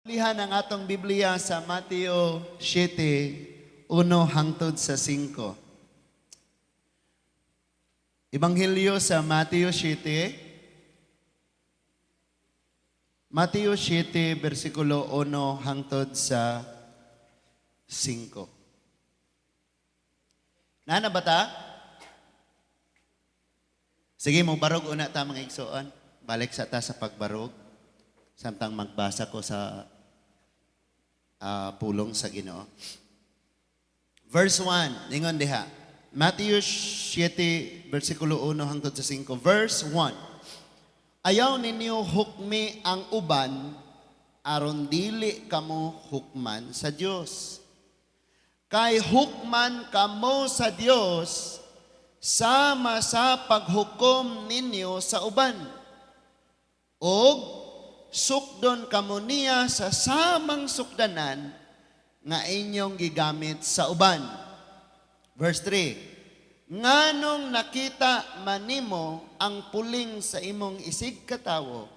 Lihan ang atong Biblia sa Mateo 7, 1 hangtod sa 5. Ebanghelyo sa Mateo 7, Mateo 7, versikulo 1 hangtod sa 5. Nana ba ta? Sige, mo barog una ta, mga igsoon. Balik sa ta sa pagbarog. Samtang magbasa ko sa pulong sa Ginoo. Verse 1, ingon diha. Matthew 7, versikulo 1 hangtod sa 5. Verse 1. "Ayaw ninyo hukmi ang uban aron dili kamo hukman sa Dios. Kay hukman kamo sa Dios sama sa paghukom ninyo sa uban. Og sukdon kamo niya sa samang sukdanan nga inyong gigamit sa uban." Verse 3. "Nganong nakita manimo ang puling sa imong isig katawo,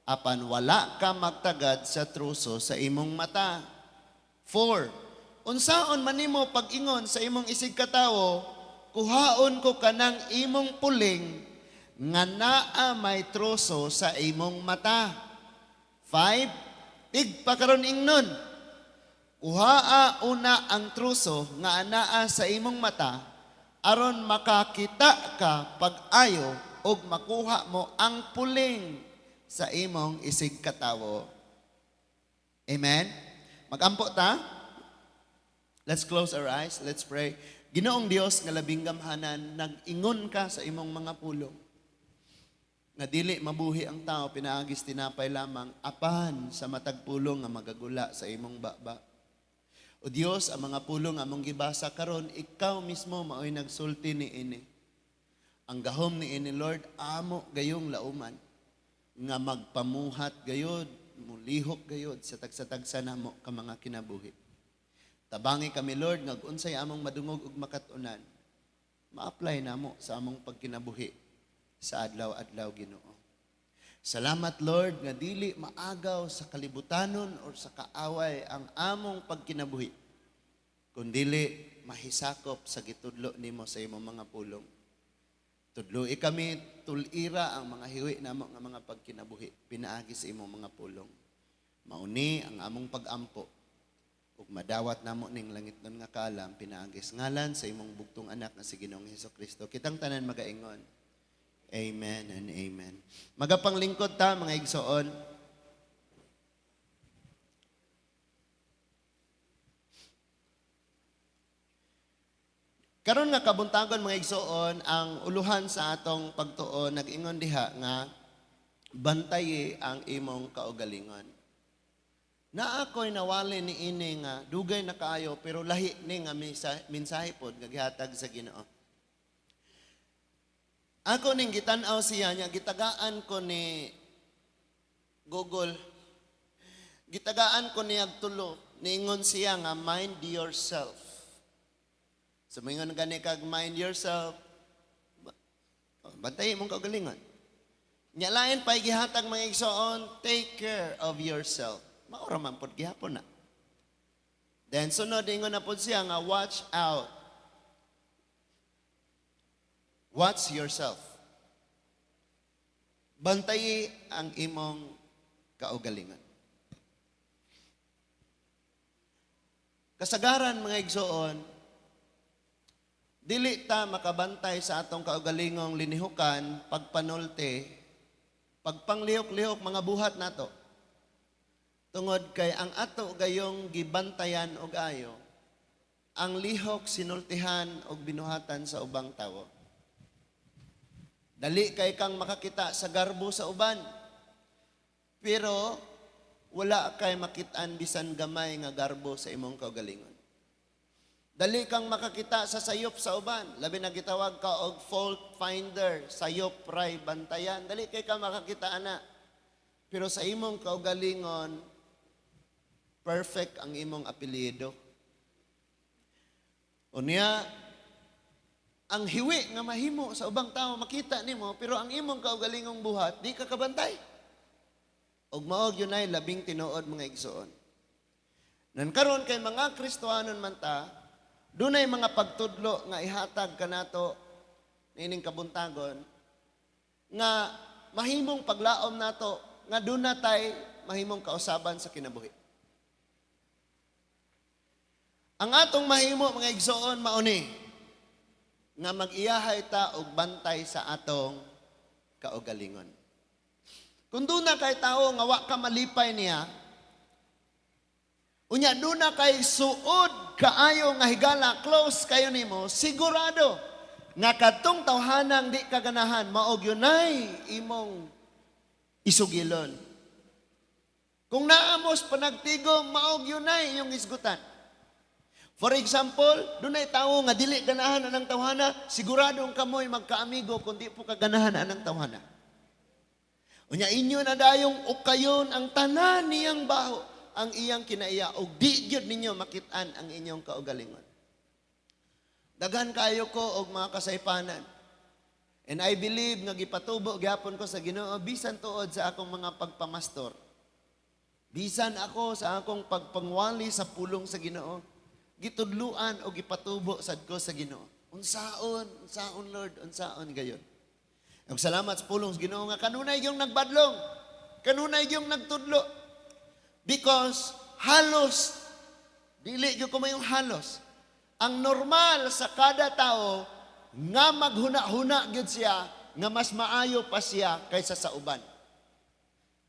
apan wala ka magtagad sa truso sa imong mata? 4. Unsaon manimo pag-ingon sa imong isig katawo, 'Kuhaon ko kanang imong puling,' nga naa may troso sa imong mata? 5. Tigpakaron ingnon, kuhaa una ang truso nga anaa sa imong mata aron makakita ka pag-ayo ug makuha mo ang puling sa imong isig katawo." Amen? Magampo ta? Let's close our eyes. Let's pray. Ginoong Dios nga labing gamhanan, nag-ingon ka sa imong mga pulong nga dili mabuhi ang tao pinaagis tinapay lamang apan sa matag pulong nga magagula sa imong baba. O Dios, ang mga pulong among gibasa karon, ikaw mismo maoy nagsulti ni ini. Ang gahom ni ini, Lord, amo gayong lauman nga magpamuhat gayod, mulihok gayod sa tagsa-tagsa namo ka mga kinabuhi. Tabangi kami, Lord, nga unsay among madungog ug makat-unan, ma-apply namo sa among pagkinabuhi sa adlaw-adlaw, Ginoo. Salamat, Lord, nga dili maagaw sa kalibutanon or sa kaaway ang among pagkinabuhi, kundili mahisakop sa gitudlo nimo sa imong mga pulong. Tudloi kami, tulira ang mga hiwi namo nga mga pagkinabuhi pinaagi sa imong mga pulong. Mauni ang among pag-ampo ug madawat namo ning langitnon nga kaalam pinaagi sa ngalan sa imong bugtong anak nga si Ginoong Kristo. Kitang tanan magaingon, "Amen and amen." Magapanglingkod ta, mga igsoon. Karon nga kabuntagon, mga igsoon, ang uluhan sa atong pagtuon nag-ingon diha nga bantayi ang imong kaugalingon. Naa ko'y nawali ni ini nga dugay na kaayo pero lahi ni nga mensahe pod nga gihatag sa Ginoo. Ako ning gitan-aw siya niya, gitagaan ko ni Google. Gitagaan ko niya tulo. Niingon siya nga "Mind yourself." So mingon gani kag "Mind yourself." Bantay imong kaugalingon. Nya lain pa gihatag, mga igsoon, "Take care of yourself." Mao ra man pod gihapon na. Then sunod, ingon na pod siya nga "Watch out. Watch yourself." Bantayi ang imong kaugalingon. Kasagaran, mga igsoon, dili ta makabantay sa atong kaugalingong linihukan, pagpanulte, pagpanglihok-lihok mga buhat nato. Tungod kay ang ato gayong gibantayan og ayo, ang lihok sinultihan og binuhatan sa ubang tawo. Dali kay kang makakita sa garbo sa uban. Pero wala kay makitaan bisan gamay nga garbo sa imong kaugalingon. Dali kang makakita sa sayop sa uban. Labi na gitawag ka og fault finder, sayop ray bantayan. Dali kay ka makakita ana. Pero sa imong kaugalingon, perfect ang imong apelyido. Unya, ang hiwi nga mahimo sa ubang tao makita nimo, pero ang imong kaugalingong buhat di ka kabantay. Ug mao gyud ay labing tinuod, mga igsoon. Nan karon kay mga Kristohanon man ta, dunay mga pagtudlo nga ihatag kanato niining kabuntagon nga mahimong paglaom nato nga duna tay mahimong kausaban sa kinabuhi. Ang atong mahimo, mga igsoon, mauni nga mag-iyahay ta og bantay sa atong kaugalingon. Kung duna kay tao nga wa ka malipay niya, unya duna kay suod kaayo nga higala, close kayo nimo, sigurado nga kadtong tawhanang di ka ganahan, mao gyunay imong isugilon. Kung naa mos panagtigom, mao gyunay iyong isgutan. For example, dunay tawo nga dili ganahan anang tawhana, siguradong kamoy magkaamigo kung di po ka ganahan anang tawhana. Unya inyo na dayong ukayon ang tanan niyang baho, ang iyang kinaiya, og di gyud ninyo makit-an ang inyong kaugalingon. Daghan kayo ko og mga kasaypanan. And I believe nga gipatubo gyapon ko sa Ginoo bisan tuod sa akong mga pagpamastor. Bisan ako sa akong pagpangwali sa pulong sa Ginoo, gitudluan o gipatubo sad ko sa Ginoo. Unsaon, unsaon, Lord, unsaon gayon? Ug salamat sa pulong sa Ginoo nga kanunay gyung nagbadlong, kanunay gyung nagtudlo. Because halos dili gyud ko mayong halos. Ang normal sa kada tao nga maghuna-huna gyud siya nga mas maayo pa siya kaysa sa uban.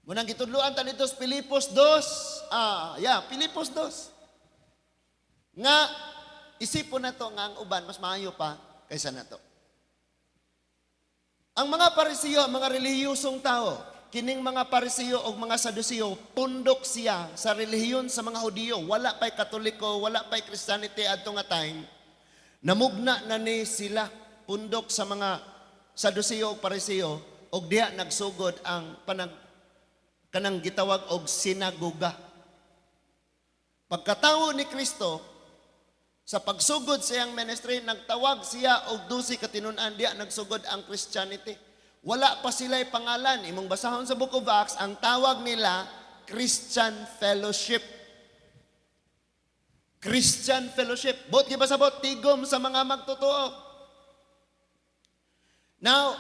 Munang gitudluan ta dito sa Filipos 2, yeah, Filipos 2. Nga isipon nato nga ang uban mas maayo pa kaysa nato. Ang mga Parisiyo, ang mga relihiyosong tao, kining mga Parisiyo o mga Sadusiyo, pundok siya sa relihiyon sa mga Hudiyo. Wala pa'y Katoliko, wala pa'y Christianity adto nga time. Namugna na ni sila, pundok sa mga Sadusiyo o Parisiyo, og diha nagsugod ang panag kanang gitawag og sinagoga. Pagkatawo ni Kristo, sa pagsugod sa iyang ministry, nagtawag siya og 12 katinun-an, diya nagsugod ang Christianity. Wala pa sila'y pangalan. Imong basahon sa Book of Acts, ang tawag nila Christian Fellowship. Christian Fellowship. Buot gipasabot, tigom sa mga magtotoo. Now,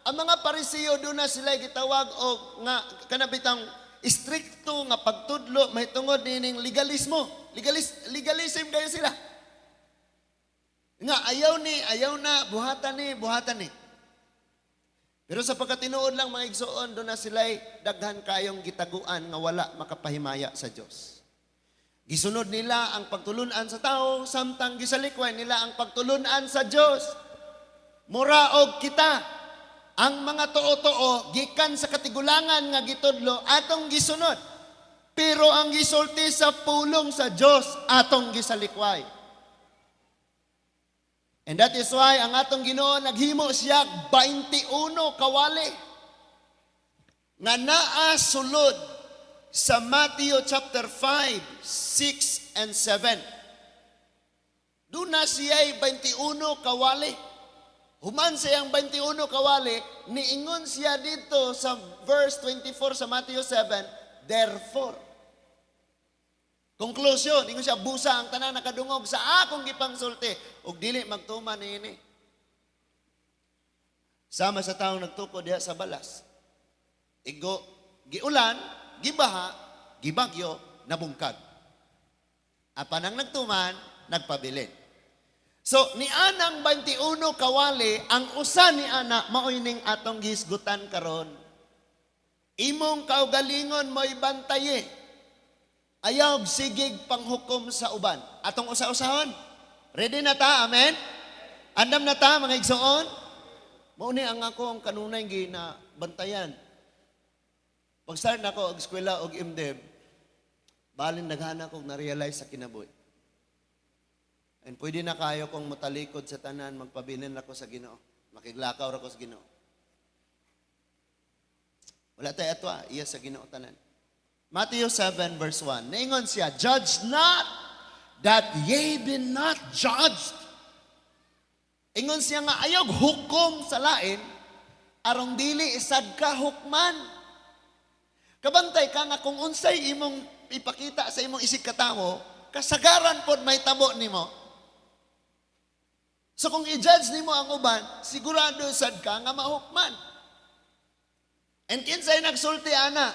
ang mga Parisiyo, doon na sila gitawag og nga kanabitang istrikto nga pagtudlo mahitungod nining legalismo. Legalism kayo sila. Nga ayaw ni, ayaw na, buhatan ni, buhatan ni. Pero sa pagkatinuod lang, mga igsoon, doon na sila'y daghan kayong gitaguan nga wala makapahimaya sa Dios. Gisunod nila ang pagtulunan sa tao, samtang gisalikway nila ang pagtulunan sa Dios. Mura og kita, ang mga tuo-tuo, gikan sa katigulangan nga gitudlo, atong gisunod. Pero ang gisulti sa pulong sa Dios, atong gisalikway. And that is why ang atong Ginoo naghimo siya 21 kawali nga naa sulod sa Matthew chapter 5, 6 and 7. Doon na siya'y 21 kawali. Human siyang 21 kawali, niingon siya dito sa verse 24 sa Matthew 7, "Therefore." Conclusion, ingon siya, "Busa ang tanan nakadungog sa akong gipangsulti ug dili magtuman niini, sama sa taong nagtukod diha sa balas. Igo, giulan, gibaha, gibagyo, nabungkag. Apan ang nagtuman, nagpabilin." So, ni anang 21 kawali, ang usa ni ana, maoy ning atong gihisgutan karon. Imong kaugalingon mo'y bantaye. Ayaw sigig panghukom sa uban. Atong usa-usahon. Ready na ta? Amen? Andam na ta, mga igsoon? Mao ni ang ako ang kanunay gina bantayan. Pag start na ako og eskwela og MDev, balin daghan ako na-realize sa kinabuhi. And pwede na kayo kong matalikod sa tanan, magpabilin ako sa Ginoo. Makiglakaw ra ko sa Ginoo. Wala tayo atwa, iya sa Ginoo tanan. Matthew 7 verse 1. Naingon siya, "Judge not that ye be not judged." Ingon siya nga ayaw hukom sa lain arong dili isad ka hukman. Kabantay ka nga kung unsay imong ipakita sa imong isig katawo, kasagaran pod mahitabo nimo. So kung i-judge nimo ang uban, sigurado sad ka nga mahukman. And kinsay nagsulti ana?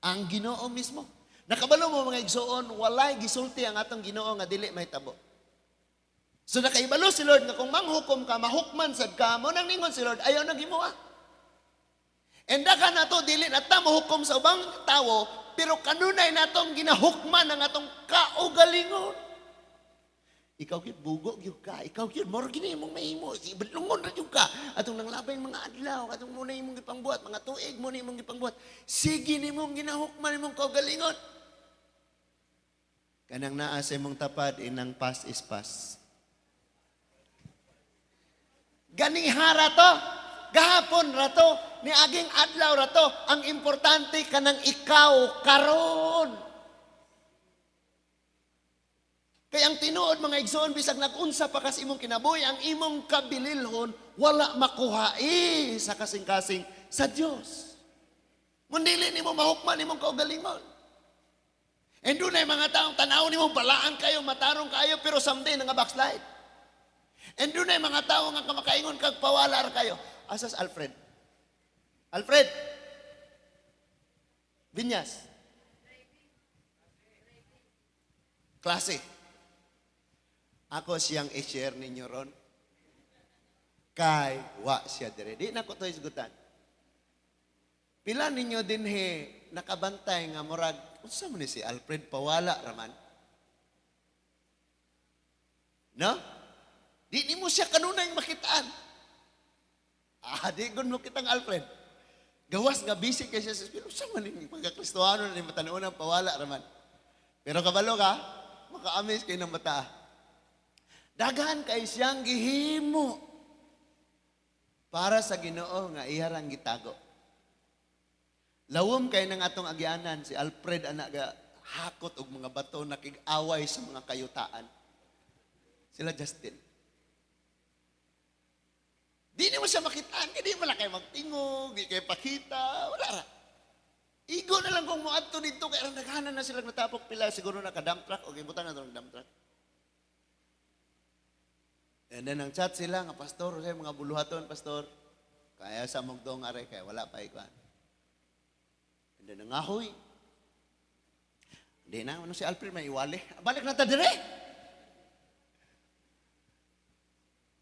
Ang Ginoo mismo. Nakabalo mo, mga igsoon, walay gisulti ang atong Ginoo nga dili mahitabo. So nakaibalo si Lord nga kung manghukom ka, mahukman sad ka, mao nang ningon si Lord, ayaw na himoa. And daghan nato dili na ta mohukom sa ubang tawo, pero kanunay natong ginahukman ang atong kaugalingon. Ikaw gyud, bugo gyud ka. Ikaw gyud mao gini imong mahimo. Si badlungon ra gyud ka. Atong nanglabay mga adlaw, atong muna imong gipangbuhat, mga tuig mo na imong gipangbuhat. Sige nimong ginahukman imong kaugalingon. Kanang naa sa imong tapad, inang past is past. Ganihara to. Gahapon ra to. Niaging adlaw ra to. Ang importante kanang ikaw karon. Kay ang tinuod, mga igsoon, bisag nag-unsa pa kas imong kinabuhi, ang imong kabililhon wala makuhai sa kasing-kasing sa Dios. Mundili nimo mahukman imong kaugalingon. And dunay mga taong tanaw nimo balaan kayo, matarong kayo, pero someday nga backslide. And dunay mga tao nga kamakaingon kag pawala ra kayo. Asas Alfred? Alfred! Vinyas. Klase. Ako siyang i-share ninyo ron. Kay wa siya dire. Di na ko to hisgutan. Pila ninyo dinhi nakabantay nga murag unsa man ni si Alfred, pawala raman? No? Di nimo siya kanunay makitaan. Ah, di gun mo kitang Alfred. Gawas nga busy kay siya sa pero unsa man ni mga Kristohano ni matanuon ang pawala raman. Pero kabalo ka, maka-amaze kay ng mata. Daghan kay siyang gihimo para sa Ginoo nga iya rang gitago. Lawom kay nang atong agianan si Alfred ana ga hakot og mga bato, nakig-away sa mga kayutaan. Sila Justin. Di nimo siya makitaan, kay di man lang kayo magtingog, di kayo pakita, wala ra. Igo na lang kung moadto dito kay aron naghanan na silang natapok pila siguro naka dump truck o gibutang na tong dump truck. And then ang chat sila nga, "Pastor, sa mga buluhaton, Pastor." Kaya sa mugdong are kay wala pa ikuan. And then nangahoy. Hindi na, ano si Alfred may iwali. Balik na ta dire.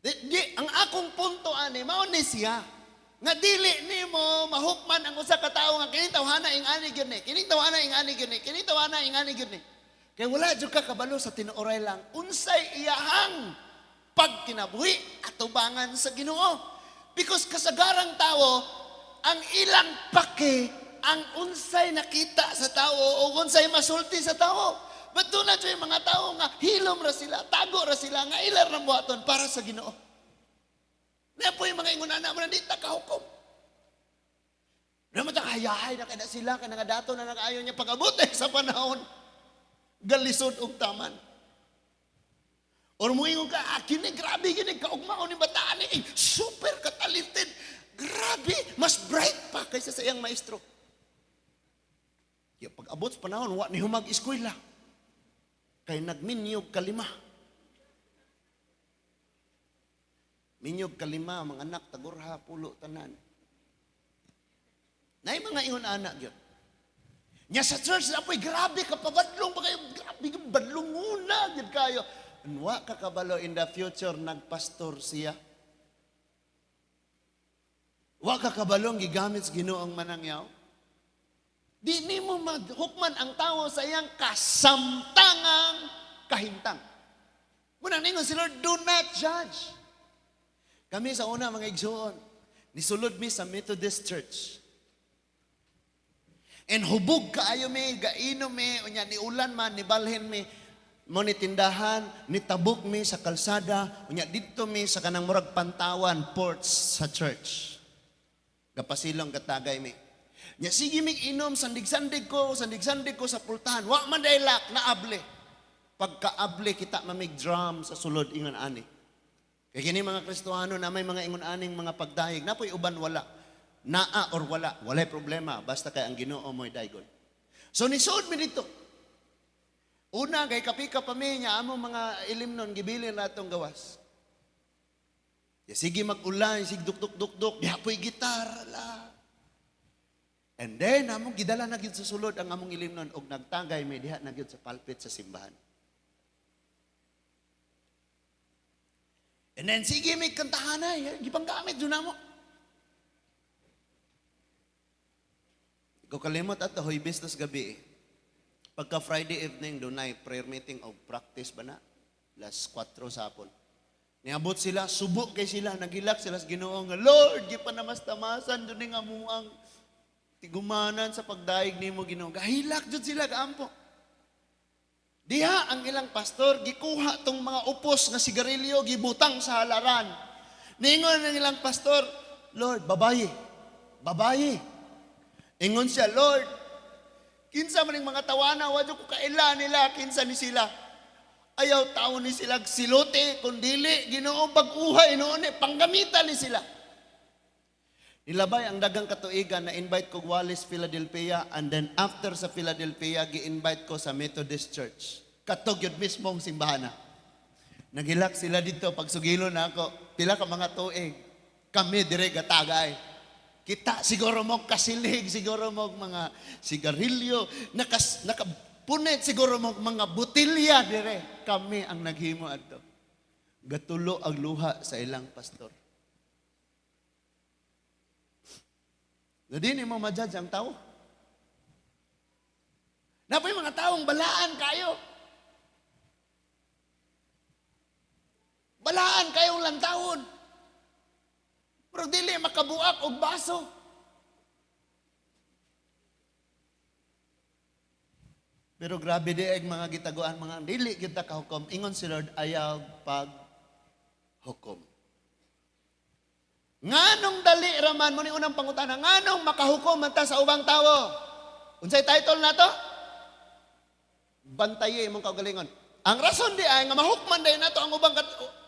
Di, di, ang akong punto ani, mao ni siya. Nga dili nimo mahukman ang usa ka tawo nga kining tawhana ing ani gyud ni, kining tawhana ing ani gyud ni, kining tawhana ing ani gyud ni. Kay wala jud ka kabalo sa tinuoray lang unsay iyahang pagkinabuhi atubangan sa Ginoo. Because kasagarang tao, ang ilang pake ang unsay nakita sa tao o unsay masulti sa tao. But doon na yung mga tao nga hilom ra sila, tago ra sila, nga ilar na buhaton para sa Ginoo. Na po yung mga ingon ana mo na di ta kahukom. Na hayahay na kay na sila kay nga dato na nag-ayo niya pag-abot eh, sa panahon. Galisod og taman. Or muingon ka, ah, kini, grabe kini, kaugmaon ni bataan ni, super katalented. Grabe, mas bright pa kaysa sa iyang maestro. Kaya pag abot sa panahon, wa ni humag eskwela. Kay nagminyog kalima. Minyog kalima, mga anak, tagurha, pulo, tanan. Nay mga ingon anak yun. Nya sa church na po'y grabe ka, pabadlong ba kayo? Grabe ka, badlunguna, gyud kayo. Wa ka kabalo in the future, nagpastor siya. Wa ka kabalong gigamit sa Ginoong manangyaw. Di nimo maghukman ang tao sa iyang kasamtangang kahimtang. Munang ningon si Lord, do not judge. Kami sa una, mga igsoon, nisulod mi sa Methodist Church. And hubog kaayo mi, gainom mi, unya ni ulan man, nibalhin mi, mo ni tindahan, nitabok mi sa kalsada, unya didto mi sa kanang murag pantawan, porch sa church. Gapasilong gatagay mi. Nya sige mig inom, sandig-sandig ko, sandig-sandig ko sa pultahan. Wa man day lak, naable. Pagkaable kita mamig drum sa sulod ingon ani. Kay kini mga Kristohano na may mga ingon aning mga pagdayeg, napoy uban wala. Naa or wala, walay problema basta kay ang Ginoo mo'y daygon. So nisuod mi dito. Una kay kapika pa mi nya among mga ilimnon gibilin na atong gawas. Ya, sige mag-ulan, sige duk duk duk duk, diha po'y gitara la. And then among gidala na gyud sa sulod ang among ilimnon og nagtagay mi diha na gyud sa pulpit sa simbahan. And then sige may kantahanay, gipanggamit jud namo. Ko kalimot ato Huwebes tas gabi eh. Pagka Friday evening dunay prayer meeting o practice ba na? Las 4 sa hapon. Niabot sila, subo kay sila, nagilak sila sa Ginoo nga, "Lord, gipanamastamasan jud ning amuang tigumanan sa pagdaig nimo, Ginoo." Gahilak jud sila gaampo. Diha ang ilang pastor gikuha tong mga upos nga sigarilyo gibutang sa halaran. Ningon ang ilang pastor, "Lord, babaye. Babaye." Ingon siya, "Lord, kinsa man ning mga tawana, wa jud ko kaila nila, kinsa ni sila. Ayaw taon ni sila silote, kung dili, Ginoo, bag-uhay noon eh, panggamitan ni sila." Nilabay ang dagang katuigan na invite ko Wallace, Philadelphia, and then after sa Philadelphia, gi-invite ko sa Methodist Church. Katog yun mismong simbahan na. Nagilak sila dito, pagsugilo na ako, pila ka mga tuig, kami dire gatagay. Kita siguro mo kasilig, siguro mo mga sigarilyo, nakapunit siguro mo mga botilya dire. Kami ang naghimo adto. Gatulo ang luha sa ilang pastor. Dili mo ma-judge ang tao. Napoy mga taong balaan kayo. Balaan kayong lantawon. Pero dili makabuak og baso. Pero grabe di ay mga gitaguan, mga dili kita kahukom. Ingon si Lord, ayaw paghukom. Nganong dali raman mo ni unang pangutana, nganong makahukom man ta sa ubang tawo? Unsay title nato? Bantaye imong kaugalingon. Ang rason di ay nga mahukman day nato ang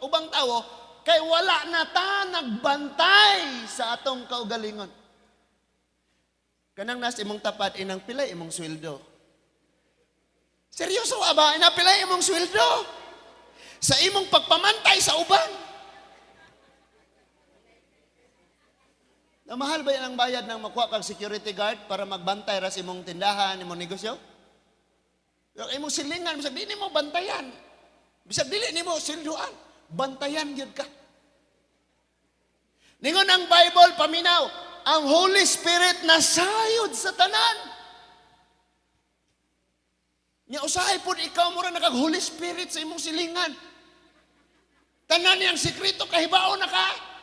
ubang tawo kay wala na ta nagbantay sa atong kaugalingon. Kanang nas imong tapat inang pilay imong sweldo. Seryoso ba? Inang pilay imong sweldo. Sa imong pagpamantay sa uban. Na mahal ba yan ang bayad ng makuha kang security guard para magbantay ra sa imong tindahan, imong negosyo? Pero imong silingan, bisag dili mo bantayan. Bisag dili nimo silduan, bantayan gyud ka. Ningon ang Bible, paminaw, ang Holy Spirit nasayod sa tanan. Nya usahay pud ikaw mura nakag Holy Spirit sa imong silingan. Tanan niyang sikreto kahibaon na ka.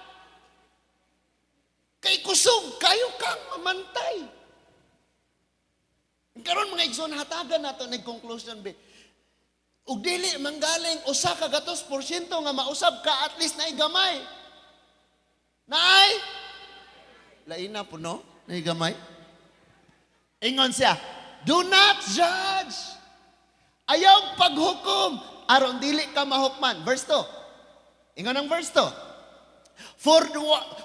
Kay kusog kayo kang mamantay. Karon mga igsoon, hatagan nato ning conclusion be. Ug dili manggaling usa ka gatos porsyento nga mausab ka, at least naay gamay. Naay laina po no, naay gamay. Ingon siya, "Do not judge." Ayaw paghukom aron dili ka mahukman. Verse 2. Ingon ang verse 2.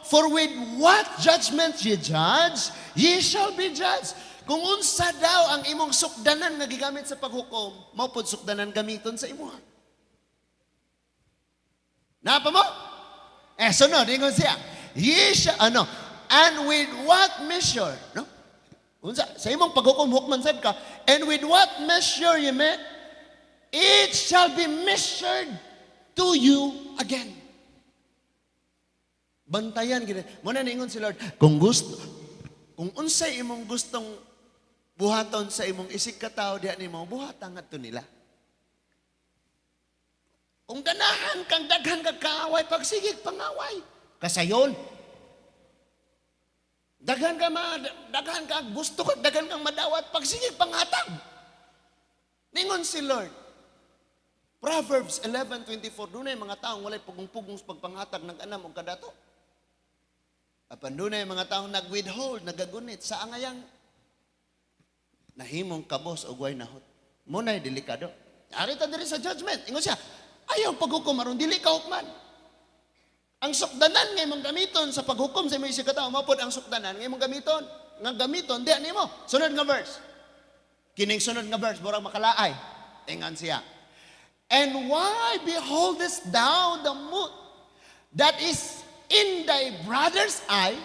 For with what judgment ye judge, ye shall be judged. Kung unsa daw ang imong sukdanan nga gigamit sa paghukom, mao pod sukdanan gamiton sa imuha. Napa mo? Sunod, ingon siya. Ye shall, ano, and with what measure, no? Unsa, sa imong paghukom, hukman sad ka, and with what measure ye met, it shall be measured to you again. Bantayan gid. Mo na niingon si Lord, kung unsay imong gustong buhaton sa imong isig ka tawo diha nimo, buhatan ngadto nila. Kung ganahan kang daghan kag kaaway, pagsigig pangaway, kasayon. Daghan ka gusto ka daghan kang madawat, pagsigig panghatag. Ningon si Lord. Proverbs 11:24, dunay mga taong walay pugong-pugong sa pagpanghatag, nag-anam og kadato. Apan dunay mga taong nag-withhold, nagagunit sa angayang nahimong kabos og way nahot. Mo na'y delikado. Ari ta diri sa judgment. Ingon siya, ayaw paghukom aron dili ka hukman. Ang sukdanan nga imong gamiton sa paghukom sa imong isigkatawo, mao pod ang sukdanan nga imong gamiton diha nimo. Sunod nga verse. Kining sunod nga verse murag makalaay. Ingon siya: "And why beholdest thou the mote that is in thy brother's eye?"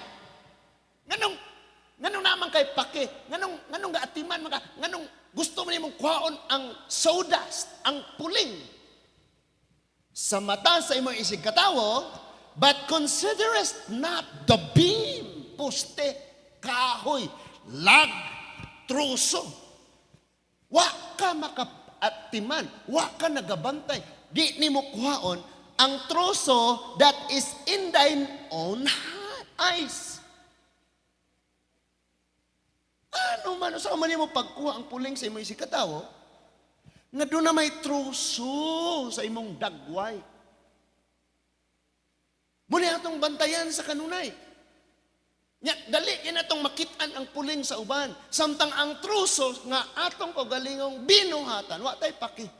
Nganong naa man kay pake, nganong gaatiman man ka, nganong gusto mo nimong kuhaon ang sawdust, ang puling sa mata sa imong isigkatawo, but considerest not the beam, poste, kahoy, log, truso? Wa ka makaatiman, wa ka nagabantay, di nimo kuhaon ang troso that is in thine own eyes. Ano man, sa man nimo pagkuha ang puling sa imong isigkatawo, nga duna may troso sa imong dagway? Mao ni atong bantayan sa kanunay. Nya, dali kay natong makitaan ang puling sa uban. Samtang ang truso nga atong kaugalingong binuhatan, wa tay paki.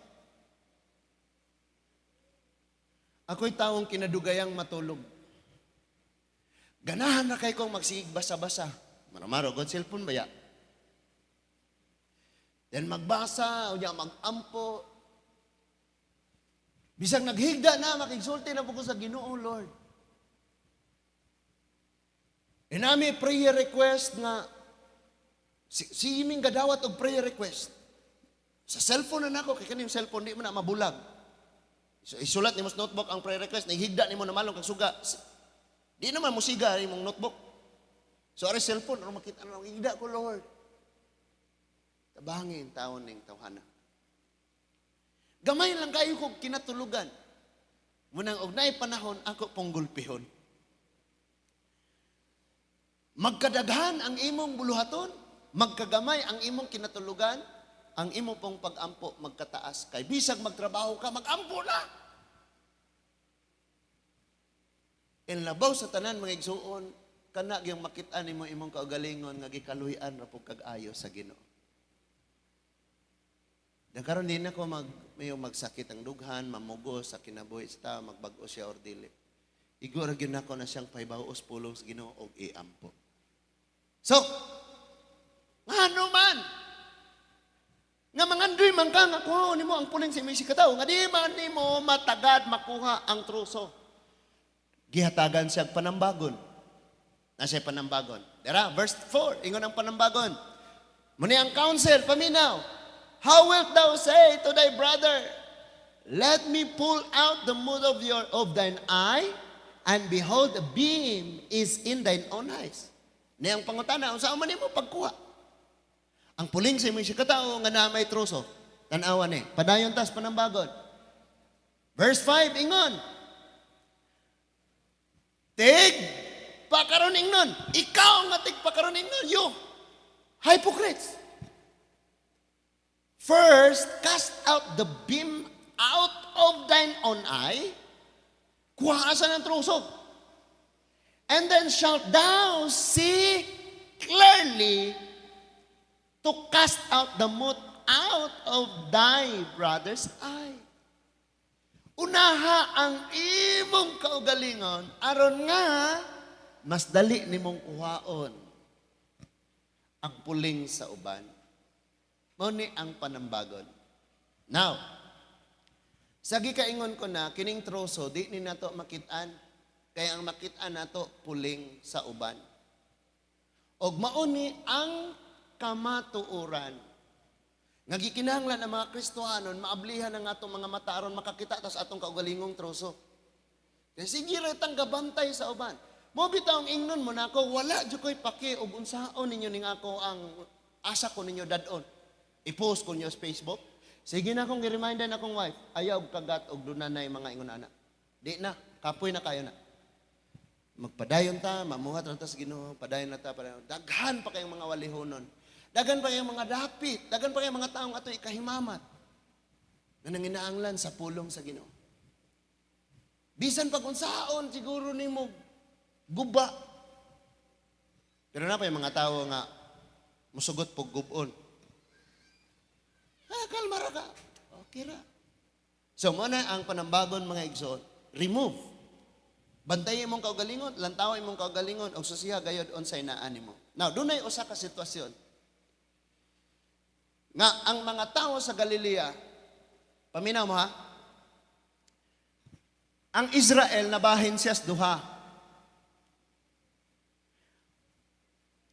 Ako'y tawong kinadugayang matulog. Ganahan na kay kong magsigig basa-basa. Maramaro, god cellphone ba ya? Then magbasa, o mag-ampo. Bisag naghigda na, makigsulti na po ko sa Ginoo, "Lord." E nami prayer request nga, si iming gadawat og prayer request. Sa cellphone na nako, kay kaning cellphone di mo na mabulag. So, isulat nimo sa notebook ang prayer request, naghigda nimo, namalong kag suga. Di naman musiga imong notebook. So ari cellphone, aron makita na, "Higda ko, Lord. Tabangin taon ning tawhana." Gamay lang kayo kog kinatulugan. Munang og naay panahon ako pong gulpihon. Magkadaghan ang imong buluhaton, magkagamay ang imong kinatulugan, ang imo pong pag-ampo magkataas. Kay bisag magtrabaho ka, mag-ampo na. Inlabaw sa tanan, mga igsuon, kana gyung makita nimo imong kaugalingon nga gikaluy-an ra pud kag-ayo sa Ginoo. Karon din ako mag mayo magsakit ang dughan, mamugo sa kinabuhi sa tao, magbag-o siya or dili. Igo ra gyud nako na siyang pahibaw-os pulong sa Ginoo og iampo. So, ngano man nga mangandoy man ka nga kuhaon nimo ang puling sa imong isigkatawo nga di man nimo matagad makuha ang truso? Gihatagan siya og panambagon. Nasa panambagon. Dara, verse 4, ingon ang panambagon. Muni ang counsel, paminaw. "How wilt thou say to thy brother, 'Let me pull out the mote of thine eye,' and behold, the beam is in thine own eyes?" Niyang pangutana, unsa man nimo pagkuha ang puling sa imong isigkatawo nga naa may troso? Tan-awa ni. Padayon tas panambagon. Verse 5, ingon. "Tig pakaron ingnon. Ikaw nga tig pakaron ingnon, you hypocrites. First, cast out the beam out of thine own eye." Kuha sa ng troso. "And then shalt thou see clearly to cast out the mote out of thy brother's eye." Unaha ang imong kaugalingon aron nga mas dali nimong kuhaon ang puling sa uban. Mao ni ang panambagon. Now, sa gikaingon ko na, kining troso, di ni nato makitaan. Kaya ang makitaan nato, puling sa uban. Og mauni ang kamatuoran nga gikinahanglan ang mga Kristohanon maablihan ang atong mga mata aron makakita tas atong kaugalingong troso. Kaya sige ra tang gabantay sa uban. Mo bitaw ang ingnon mo nako, wala jud ko'y paki og unsaon ninyo ning ako ang asa ko ninyo dad-on. I-post ko niyo sa Facebook. Sige na akong gi-reminder na akong wife, ayaw og kagat og dunanay mga ingon ana. Di na, kapoy na kayo na. Magpadayon ta, mamuhat ra ta sa Ginoo, padayon na ta, padayon. Daghan pa kayong mga walihonon. Daghan pa kayong mga dapit, daghan pa kayong mga taong ato ikahimamat na nanginaanglan sa pulong sa Ginoo. Bisan pag unsaon siguro nimo guba. Pero na pa yung mga tao nga musugot pog gubon. Ah, kalma ra ka. Okay ra. So, mao na ang panambagon, mga igsoon. Remove. Bantay imong kaugalingon, lantawa imong kaugalingon og susiha gayod unsay naa nimo. Now, dunay usa ka sitwasyon nga ang mga tao sa Galilea, paminaw mo ha, ang Israel nabahin siya sa duha.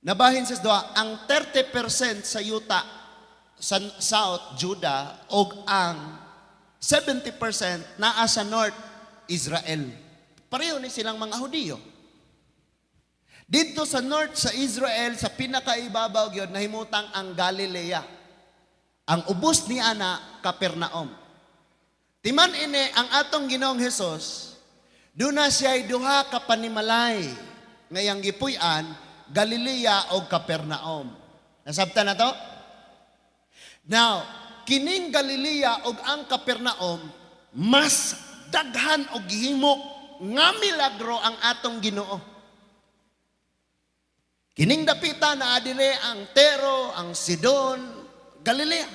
Nabahin siya sa duha, ang 30% sa yuta sa South Judah og ang 70% naa sa North Israel. Pareho ni silang mga Hudiyo. Dito sa North sa Israel, sa pinakaibabaw gyud, nahimutang ang Galilea. Ang ubos ni ana, Capernaum. Timan ini ang atong Ginoong Hesus, duna siya'y duha ka panimalay ngayang gipuy-an, Galilea o Capernaum. Nasabtan na to? Now, kining Galilea ug ang Capernaum, mas daghan og gihimo nga milagro ang atong Ginoo. Kining dapita na adire ang Tero, ang Sidon, Galilea.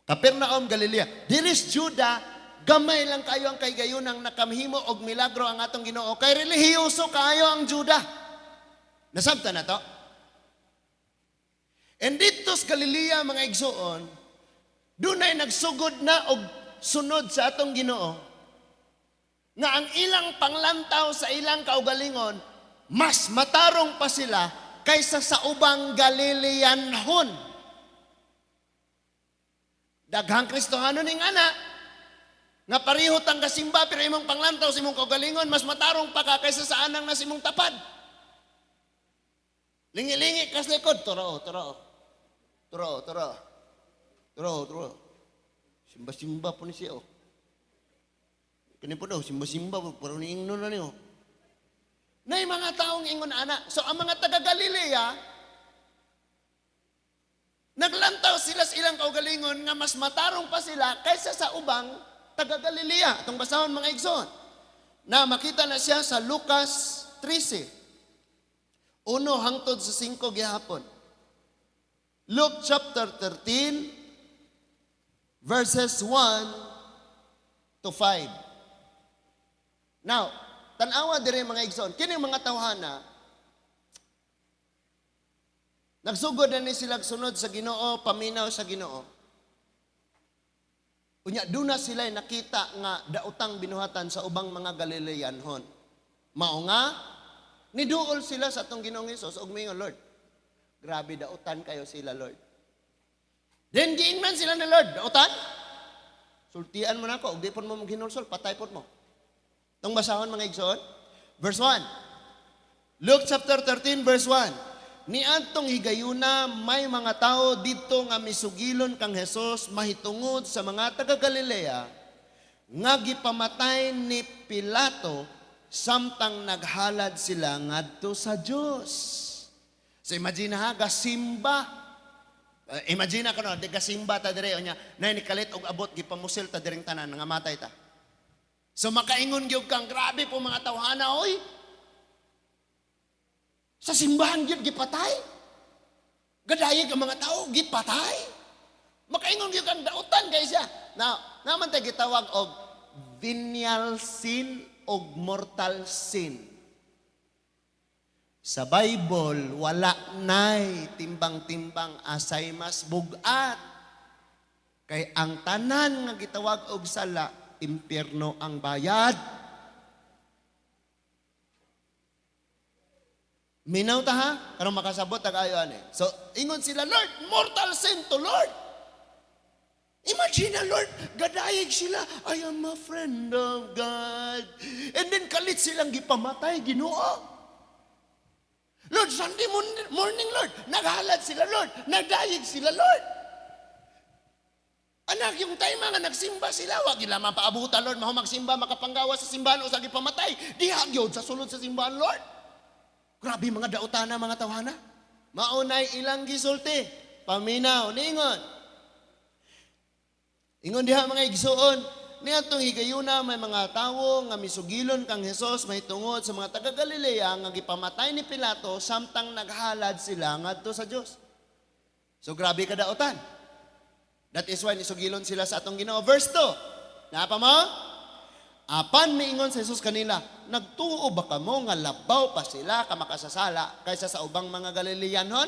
Capernaum, Galilea. Diris Juda, gamay lang kayo ang kaygayunang nakamhimo og milagro ang atong Ginoo. Kay relihiyoso kayo ang Juda. Nasabtan na to? And dito sa Galilea, mga igsuon, dunay nagsugod na og sunod sa atong Ginoo nga ang ilang panglantaw sa ilang kaugalingon, mas matarong pa sila kaysa sa ubang Galileanhon. Daghang Kristohano ning ana nga pareho tang kasimba, pero imong panglantaw sa imong kaugalingon, mas matarong pa ka kaysa sa anang na imong tapad. Lingi-lingi kas likod, turo, turo. Turo, turo. Turo, turo. Simba-simba po ni siya, oh. Kini po daw, simba-simba, pero ni ingnon na niyo. Nay mga taong ingon ana. So ang mga taga Galilea, naglantaw sila sa ilang kaugalingon nga mas matarong pa sila kaysa sa ubang taga Galilea. Atong basahon, mga igsoon. Na makita na siya sa Lucas 13. 1 hangtod sa 5 gihapon. Luke chapter 13 verses 1 to 5. Now, tan-awa dire, mga igsoon, kini mga tawhana nagsugod na ni sila sunod sa Ginoo, paminaw sa Ginoo. Unya duna sila nakita nga daotang binuhatan sa ubang mga Galileanhon. Mao nga niduol sila sa atong Ginoong Hesus ug miingon, "Lord, grabe dautan kayo sila, Lord." Then giingnan sila ni Lord, "Dautan? Sultian mo na ako, ug di pod mo maghinulsol, patay pod mo." Tong basahon, mga igsoon. Verse 1. Luke chapter 13 verse 1. Niadtong higayuna, may mga tao didto nga misugilon kang Hesus mahitungod sa mga taga Galilea nga gipamatay ni Pilato samtang naghalad sila ngadto sa Dios. So imagine ha, gasimba. Imagine ka no, di gasimba ta dire unya, nay nikalit og abot, gipamusil ta diring tanan, nga matay ta. So makaingon gyud kang, "Grabe po mga tawhana oy. Sa simbahan gyud gipatay. Gadayeg ang mga tao gipatay." Makaingon gyud kang dautan kay siya. Now, naman tay gitawag og venial sin og mortal sin. Sa Bible, wala nay timbang-timbang asay mas bugat. Kay ang tanan nga gitawag og sala, impyerno ang bayad. Minaw ta ha? Karon makasabot tag ayo ani. So, ingon sila, "Lord, mortal sin to, Lord. Imagine na, Lord, gadayeg sila, 'I am a friend of God.' And then kalit silang gipamatay, Ginoo. Lord, Sunday morning, Lord, naghalad sila, Lord. Nagdayeg sila, Lord. Anak, yung time nga nagsimba sila, wag gila mapaabutan, Lord, maho magsimba, makapanggawa sa simbahan o sa gipamatay. Diha gyud sa sulod sa simbahan, Lord. Grabe mga daotana, mga tawhana." Maunay ilang gisulti. Paminaw, ningon. Ingon diha, mga igsuon, niadtong higayuna may mga tawo nga misugilon kang Hesus mahitungod sa mga taga Galilea nga gipamatay ni Pilato samtang naghalad sila ngadto sa Dios. So grabe kadautan. That is why nisugilon sila sa atong Ginoo. Verse 2. Napa mo? Apan miingon si Jesus kanila, "Nagtuo ba kamo nga labaw pa sila ka makasasala kaysa sa ubang mga Galileanon?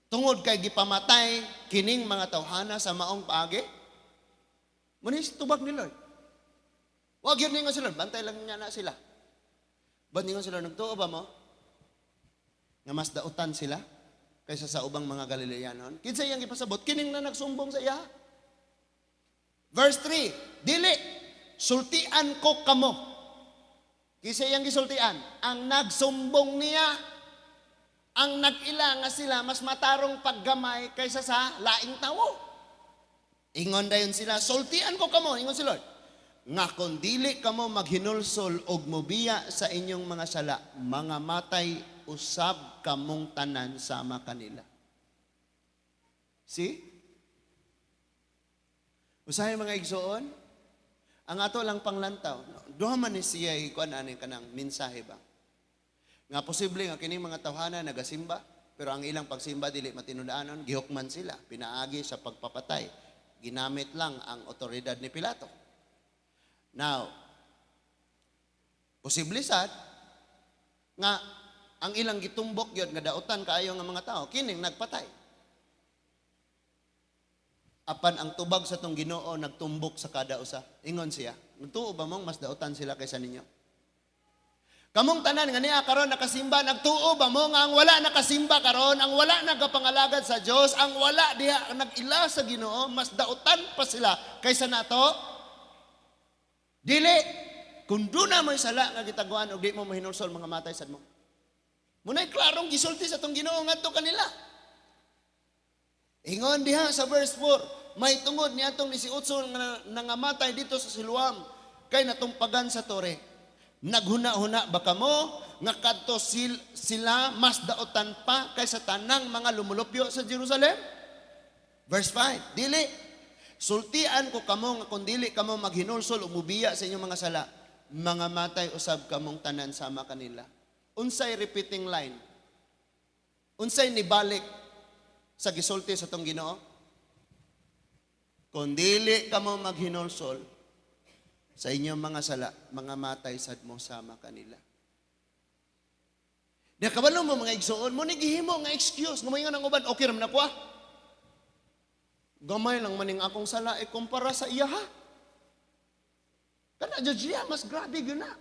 Tungod kay gipamatay kining mga tawhana sa maong paagi?" Mao ni tubag ni Lord. Wag yun ningon si Lord, "Bantay lang niya na sila." Ba't ningon si Lord, "Nagtuo ba mo nga mas dautan sila kaysa sa ubang mga Galileanon?" Kinsa iyang gipasabot? Kining na nagsumbong sa iya. Verse 3, "Dili, sultian ko kamo." Kinsa iyang gisultian? Ang nagsumbong niya. Ang nag-ila nga sila mas matarong paggamay kaysa sa laing tawo. Ingon dayon sila, "Sultian ko kamo," ingon si Lord, "nga kung dili kamo maghinulsol og mubiya sa inyong mga sala, mga matay usab kamong tanan sama kanila." See? Usahay, mga igsoon, ang ato lang panglantaw, duha man ni siya ikuan ani kanang mensahe ba? Nga posible nga kining mga tawhana nagasimba, pero ang ilang pagsimba dili matinud-anon, gihukman sila, pinaagi sa pagpapatay. Ginamit lang ang otoridad ni Pilato. Now, posible sad nga ang ilang gitumbok gyud nga dautan kaayo nga mga tao kining nagpatay. Apan ang tubag sa tong Ginoo nagtumbok sa kada usa. Ingon siya, "Nagtuo ba mong mas dautan sila kaysa ninyo? Kamong tanan nga niya karon nakasimba, nagtuo ba mo nga ang wala nakasimba karon, ang wala nagapangalagad sa Dios, ang wala diha nag-ila sa Ginoo, mas dautan pa sila kaysa nato? Dili. Kung duna mo'y sala nga gitaguan og di mo mahinulsol, mga matay sad mo." Muna'y klarong gisulti sa tong Ginoo ngadto kanila. Ingon diha sa verse 4, may tungod niadtong 18 nga nangamatay dito sa Siloam kay natumpagan sa tore. Naghuna-huna ba kamo nga kadto sila mas dautan pa kaysa tanang mga lumulupyo sa Jerusalem? Verse 5, "Dili. Sultian ko kamo nga kung dili kamo maghinulsol o mubiya sa inyong mga sala, mga matay usab kamong tanan sama kanila." Unsay repeating line? Unsay nibalik sa gisulti sa tong Ginoo? Kung dili kamo maghinulsol sa inyong mga sala, mga matay sad mo sama kanila. Di kabalo mo, mga igsoon, mo ni gihimo nga excuse, nga ang uban, "Okay ram na ko ah. Gamay lang maning akong sala ikumpara sa iya ha. Kana jud siya mas grabe gyud na."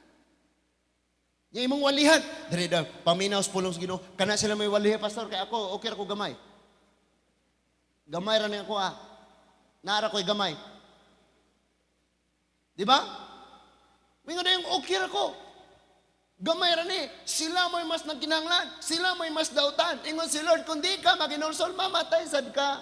Nya imong walihan, diri daw paminaw sa pulong sa Ginoo. "Kana sila may walihan, pastor, kay ako okay ra ko gamay. Gamay ra ni ako ah. Naara ko'y gamay." Di ba? Mingon na yung okay ra ko. Gamay ra ni. Sila mo'y mas nagkinahanglan. Sila mo'y mas dautan. Ingon si Lord, kung di ka maginulsol, mamatay sad ka.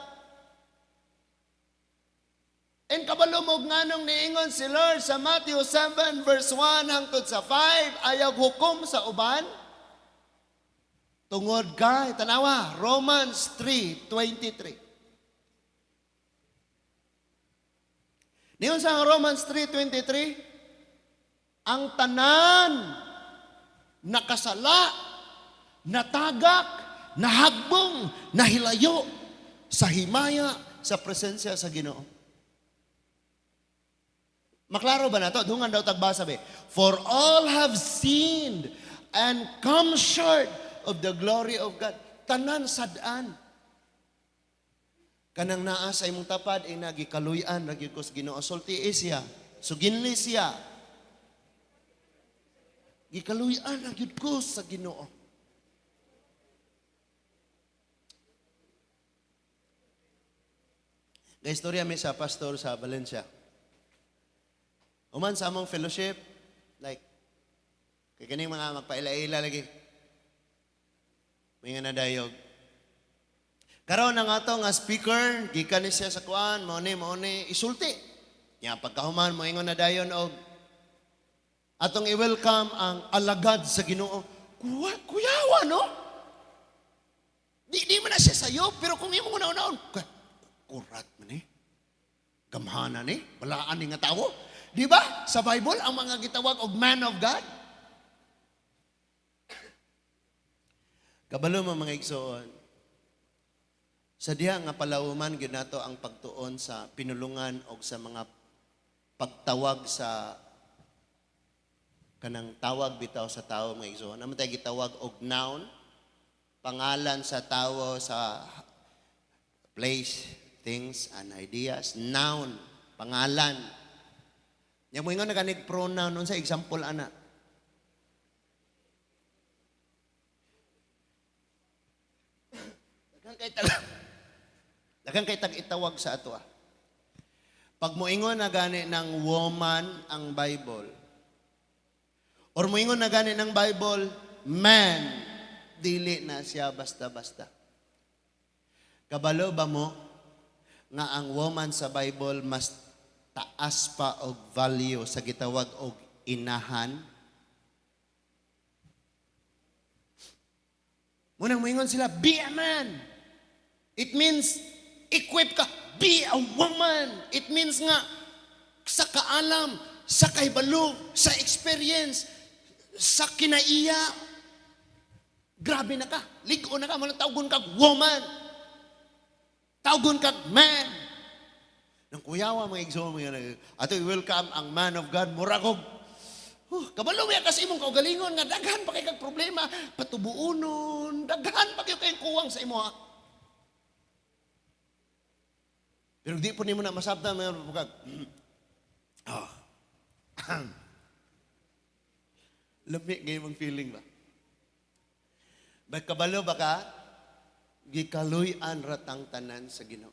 And kabalo mo nganong niingon si Lord sa Matthew 7 verse 1 hangtod sa 5, ayaw hukom sa uban? Tungod kay, tanawa, Romans 3:23. Niyon sa Romans 3:23, ang tanan nakasala, natagak, nahagbong, nahilayo sa himaya sa presensya sa Ginoo. Maklaro ba nato? Dungan daw tagbasa be. For all have sinned and come short of the glory of God. Tanan sad-an. Kanang naa sa imong tapad ay nagikaluyan ra gyud ko sa Ginoo. Sultii siya. Suginli siya. Gikaluyan ra gyud ko sa Ginoo. Istorya mi sa pastor sa Valencia. Human sa among fellowship, like, kay kaning mga magpaila-ila lagi. May nga nadayog. Karon ang ato nga speaker, gikan ni siya sa kuan, mao ni isulti. Nya pagkahuman mo ingon na dayon og atong i-welcome ang alagad sa Ginoo. Kuyawa no? Di man na siya sayo, pero kung imong una-unaon, kurat man eh. Gamhana ni, balaan ni nga tawo. Di ba? Sa Bible, ang mga gitawag og man of God. Kabalo mo, mga igsoon, sa diha nga palawman gyud nato ang pagtuon sa pinulungan og sa mga Pagtawag sa kanang tawag bitaw sa tao, mga igsoon. Ano tayo gitawag og noun? Pangalan sa tao, sa place, things, and ideas. Noun, pangalan. Nya moingon na ganig pronoun, unsa example ana? Daghan kay tag itawag sa ato ah. Pag moingon na gani ng woman ang Bible, or moingon na gani ng Bible, man, dili na siya basta-basta. Kabalo ba mo nga ang woman sa Bible mas taas pa og value sa gitawag og inahan? Munang moingon sila, "Be a man." It means, equip ka, be a woman. It means nga, sa kaalam, sa kahibalo, sa experience, sa kinaiya, grabe na ka, lig-o na ka, manang tawgon kag woman. Tawgon kag man. Nang kuyawa mga igsoon, mga ato i-welcome ang man of God, mura kog, kabalo mo kasi imong kaugalingon nga daghan pa kay kag problema, patubuonon, daghan pa kayo kayong kuwang sa imo ha. Pero di po nimo na masabtan mga bukag. Oh. Lami ngayon mong feeling ba? Ba kabalo ba ka? Gikaluy-an ratang tanan sa Ginoo.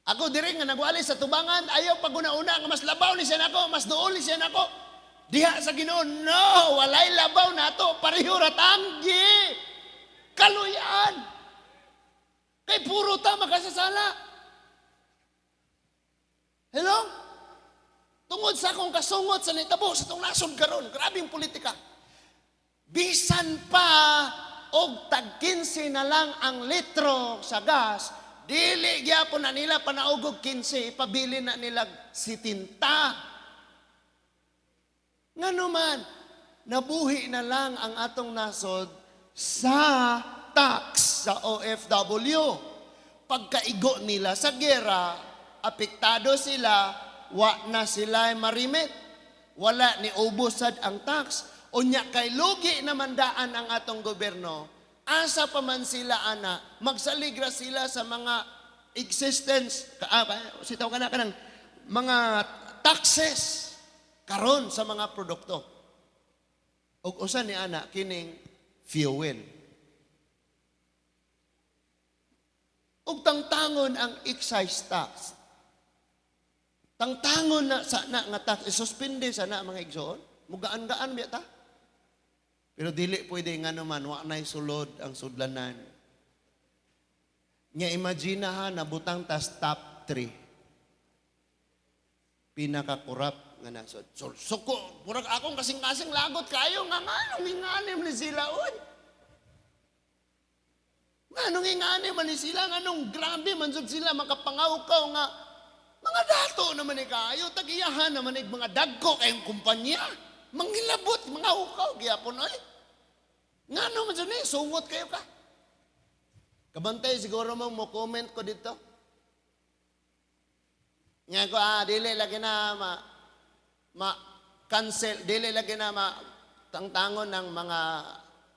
Ako diri nga nagwali sa tubangan, ayaw paguna-una nga mas labaw ni siya nako, mas duol ni siya nako. Diha sa Ginoo, no, walay labaw nato, pareho ra tanggi. Kaluy-an. Kay puro ta makasasala. Hello? Tungod sa akong kasungot sa nitabo sa tong nasod karon, grabe yung politika. Bisan pa og tag 15 na lang ang litro sa gas, dili gyapon na nila panaog og 15, ipabili na nila 70. Ngano man, nabuhi na lang ang atong nasod sa tax sa OFW. Pagkaigo nila sa gera, apektado sila, wa na sila marimit. Wala ni ubosad ang tax. Unya kay lugi naman daan ang atong gobyerno, asa pa man sila ana, magsaligra sila sa mga existence, sitaw ka na kanang mga taxes karon sa mga produkto. Ug usa ni ana kining fuel. Ug tangtangon ang excise tax. Tangtangon na sa na nga tax, isuspende sa na mga igsoon. Mugaan-gaan biya ta. Pero dili pwede nga naman, wa na'y sulod ang sudlanan. Nya imagine ha, nabutang tas top 3. Pinakakurap nga nasod. So, suko, murag akong kasing-kasing lagot kayo, nga nganong inganim ni sila, oy. Nganong inganim man ni sila, nganong grabe man sud sila, makapangawkaw nga, mga dato naman ni kayo, tagiyahan naman ni mga dagko kayong kumpanya. Mangilabot, mga ukaw, gihapon, oy. Ngano man sud ni, sungot kayo ka. Kabantay siguro mo, mo-comment ko dito. Nga ko, dili lagi na ma-cancel, dili lagi na ma-tangtangon ng mga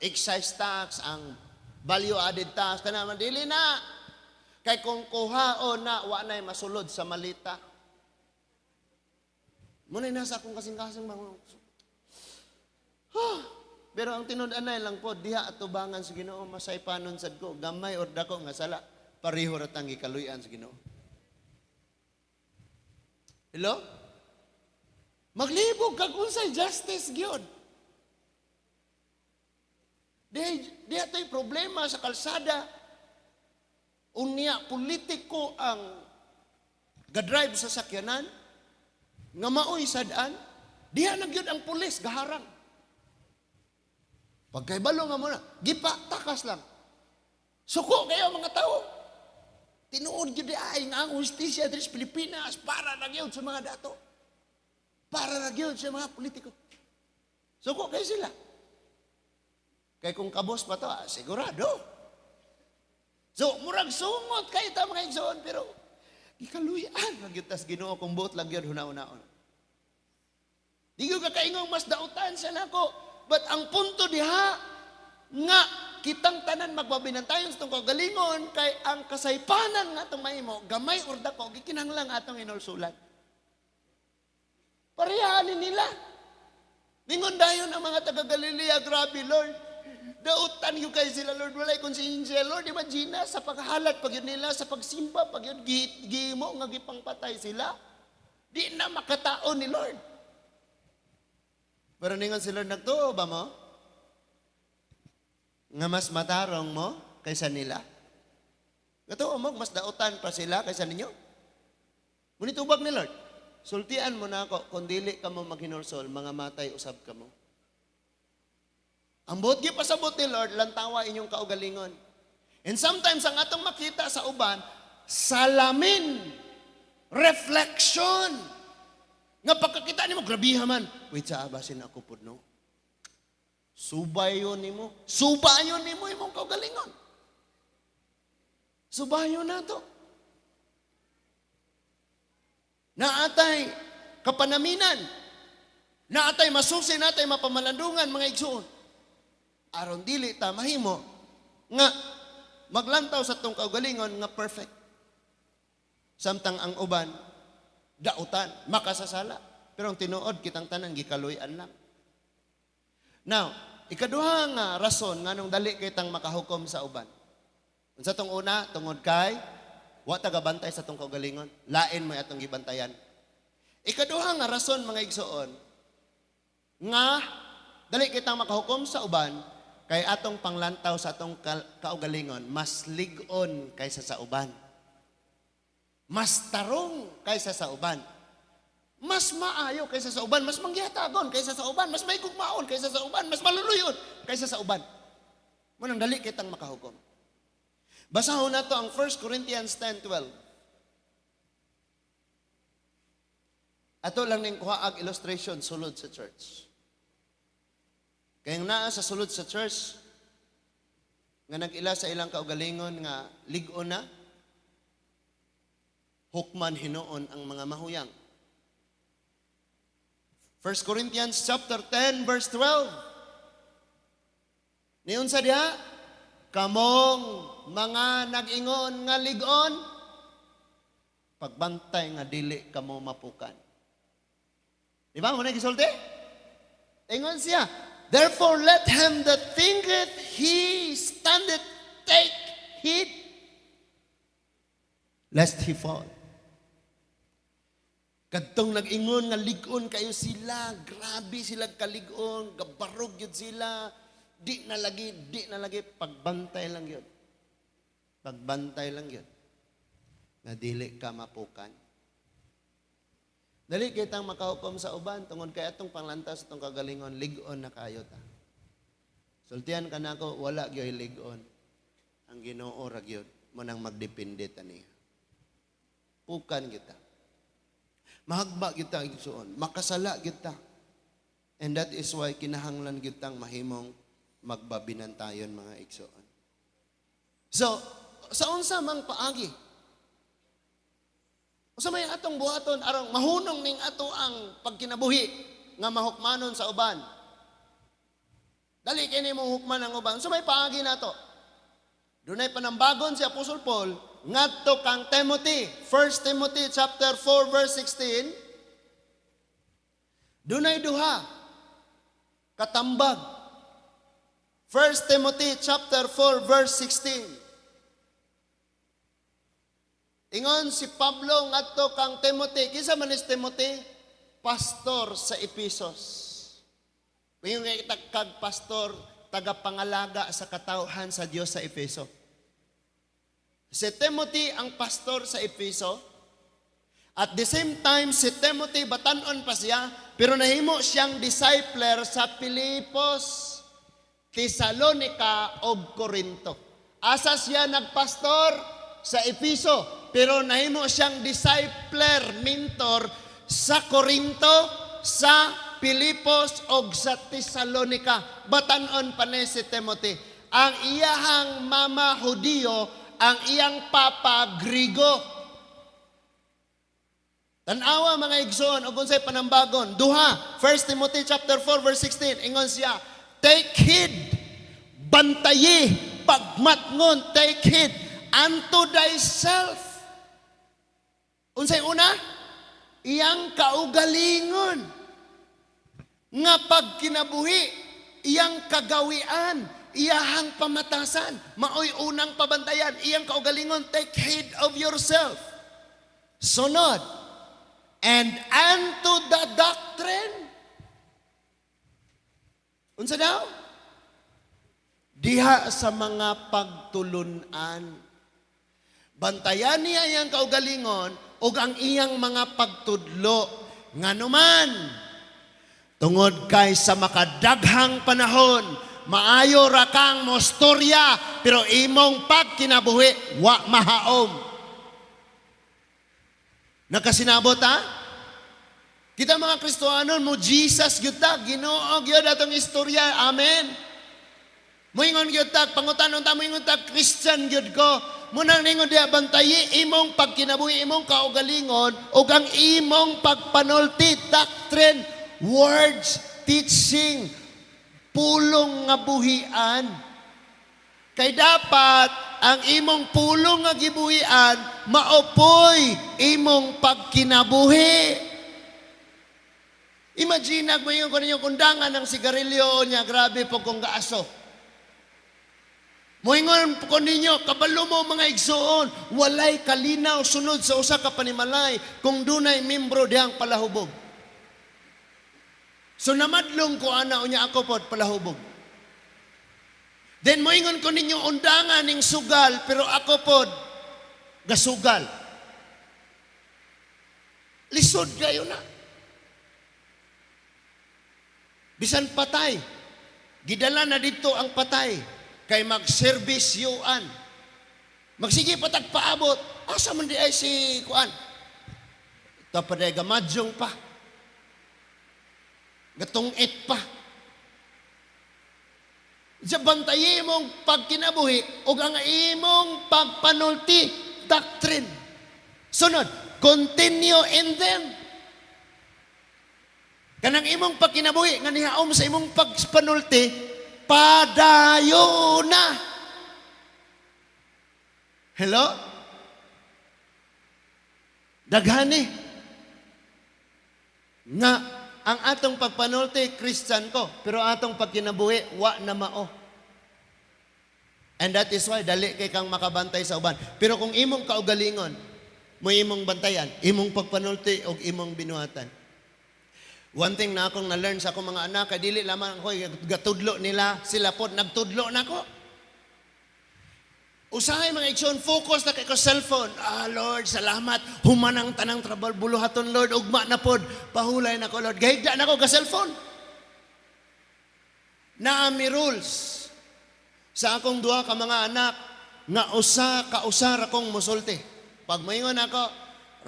excise tax, ang value added tax, kana man, dili na. Kay kung kuhaon na, wa na'y masulod sa malita. Muna'y nasa akong kasing-kasing mga. Pero ang tinud-anay lang po, diha atubangan sa Ginoo, masaypanon sad ko, gamay or dako nga sala, pareho ra tang gikaluy-an sa Ginoo. Hello? Maglibog kag unsay justice gyud. Diha to'y problema sa kalsada. Unya politiko ang gadrive sa sakyanan nga maoy sad-an, diha na gyud ang pulis gaharang. Pagkaibalo nga muna, gipa, takas lang. Suko kayo mga tao. Tinuod gyud ay nga ang hustisya diri sa Pilipinas para na gyud sa mga dato. Para na gyud sa mga politiko. Suko kayo sila. Kay kung kabos pa to, sigurado. So, murag sungot kayo ta mga igsoon, pero Gikaluy-an ra gyud tas Ginoo kung buot lang gyud huna-hunaon. Di gyud ka kaingong mas dautan siya nako. But ang punto diha nga kitang tanan magbabinantayon sa atong kaugalingon kay ang kasaypanan nga atong mahimo, gamay or dako, gikinahanglan atong hinulsulan. Pareha ni nila. Ningon dayon ang mga taga Galilea, "Grabe, Lord. Dautan gyud kay sila, Lord. Walay konsensya, Lord." Imagine sa paghalat pag yun nila, sa pagsimba pag yun, gimo nga gipangpatay sila. Di na makatao ni Lord. Pero ningon si Lord, "Nagtuo ba mo nga mas matarong mo kaysa nila? Nagtuo mo, mas dautan pa sila kaysa ninyo?" Ngunit tubag ni Lord, "Sultian mo na ako, kung dili ka mo maghinulsol, mga matay usab ka mo." Ang buot gipasabot ni Lord, lantawa inyong kaugalingon. And sometimes, ang atong makita sa uban, salamin, reflection. Nga pagkakita nimo, grabiha man. Wait sa abasin ako pud, no? Subayon nimo. Subayon nimo imong kaugalingon. Subayon na to. Naatay kapanaminan. Naatay masusi, natay mapamalandungan, mga igsuon. Aron dili ta mahimo nga maglantaw sa atong kaugalingon nga perfect. Samtang ang uban dautan, makasasala. Pero ang tinuod, kitang tanan gikaluy-an lang. Now, ikaduha nga rason nganong dali kitang makahukom sa uban. Unsa tong una? Tungod kay wa ta gabantay sa atong kaugalingon. Lain mo atong gibantayan. Ikaduha nga rason, mga igsoon, nga dali kitang makahukom sa uban kay atong panglantaw sa atong kaugalingon mas lig-on kaysa sa uban. Mas tarong kaysa sa uban. Mas maayo kaysa sa uban, mas manggihatagon kaysa sa uban, mas may gugmaon kaysa sa uban, mas maluluyon kaysa sa uban. Munang dali kitang makahukom. Basahon nato ang 1 Corinthians 10:12. Ato lang ning kuha ag illustration sulod sa church. Kaya naa sa sulod sa church nga nag-ila sa ilang kaugalingon nga lig-on na, hukman hinuon ang mga mahuyang. 1 Corinthians chapter 10 verse 12. Niyon sa diha, "Kamong mga nag-ingon nga lig-on, pagbantay nga dili kamo mapukan." Di ba? Muna gisulti? Ingon siya, "Therefore let him that thinketh he standeth take heed lest he fall." Kadtong nag-ingon nga lig-on kayo sila, grabe sila kalig-on, gabarog yun sila, di na lagi, di na lagi, pagbantay lang yun. Pagbantay lang yun. Na dili ka mapukan. Dali kitang makahukom sa uban tungod kay atong panglantaw sa atong kagalingon lig-on na kayo ta. Sultian ka nako, wala gyoy lig-on. Ang Ginoo ra gyud mo nang magdepende ta niya. Pukan kita. Mahagba kita, igsuon, makasala kita. And that is why kinahanglan kitang mahimong magbabinantayon, mga igsuon. So, sa unsa mang paagi? Unsa may atong buhaton aron mahunong ning ato ang pagkinabuhi nga mahukmanon sa uban? Dali kini mo hukman ang uban. Unsa may paagi nato? Dunay panambagon si Apostol Paul ngadto kang Timothy, 1 Timothy chapter 4 verse 16. Dunay duha katambag. 1 Timothy chapter 4 verse 16. Ingon si Pablo ngadto kang Timothy. Kinsa man is Timothy? Pastor sa Ephesus. Ingon nga kag pastor, tagapangalaga sa katawhan sa Dios sa Efeso. Si Timothy ang pastor sa Efeso. At the same time, si Timothy, batanon pa siya, pero nahimo siyang discipler sa Filipos, Tesalonica ug Corinto. Asa siya nagpastor? Sa Efeso, pero nahimo siyang discipler, mentor sa Corinto, sa Filipos ug sa Tesalonica. Batanon pa ni si Timothy. Ang iyahang mama Hudiyo, ang iyang papa Grigo. Tanawa, mga igsoon, ug unsay panambagon. Duha, 1 Timothy chapter 4 verse 16, ingon siya, "Take heed, bantayi, pagmatngon, take heed unto thyself." Unsay una? Iyang kaugalingon. Nga pagkinabuhi, iyang kagawian, iyahang pamatasan, maoy unang pabantayan, iyang kaugalingon, take heed of yourself. Sunod, and unto the doctrine. Unsa daw? Diha sa mga pagtulunan. Bantayan niya iyang kaugalingon ug ang iyang mga pagtudlo. Nganuman, tungod kay sa makadaghang panahon, maayo ra kang mostorya, pero imong pagkinabuhi, wa mahaom. Nakasinabot ha? Kita mga Kristohanon mo Jesus gyud ta, Ginoo gyud atong istorya. Amen. Moingon gyud ta, pangutanon ta, moingon ta, "Christian gyud ko." Munang ningon diya, bantayi imong pagkinabuhi, imong kaugalingon, ug ang imong pagpanulti, doctrine, words, teaching, pulong nga buhian. Kay dapat ang imong pulong nga gibuhian maopoy imong pagkinabuhi. Imagine mo yung kung kundangan ng sigarilyo niya, grabe po kung gaaso. Moingon ko ninyo, kabalo mo, mga igsoon, walay kalinaw sunod sa usa ka panimalay kung dunay membro dihang palahubog. So namadlong ko ana, unya ako pod palahubog. Then moingon ko ninyo, undangan ning sugal, pero ako pod gasugal. Lisod kayo na. Bisan patay. Gidala na dito ang patay kay magserbisyuan. Magsige patag paabot. Asa man di ay si kuan? Ito pa day gamadyong pa. Gatungit pa. Sa bantayi imong pagkinabuhi ug ang imong pagpanulti, doctrine. Sunod, continue in them. Kanang imong pagkinabuhi nga nihaom sa imong pagpanulti, padayon na. Hello? Daghani. Nga ang atong pagpanulti, Christian ko, pero atong pagkinabuhi wa na mao. And that is why dali kay kang makabantay sa uban. Pero kung imong kaugalingon, mo imong bantayan, imong pagpanulti og imong binuhatan. One thing na akong na-learn sa akong mga anak, kay dili lamang ako gatudlo nila, sila po nagtudlo nako. Usahay, mga igsoon, focus na kay ko cellphone. "Ah, Lord, salamat. Human ang tanang trabaho buluhaton, Lord, ugma na pod. Pahulay na ko, Lord." Gahigda na ko ka cellphone. Naami rules sa akong duha ka mga anak nga usa ka usa ra kong musulti. Pag moingon ako,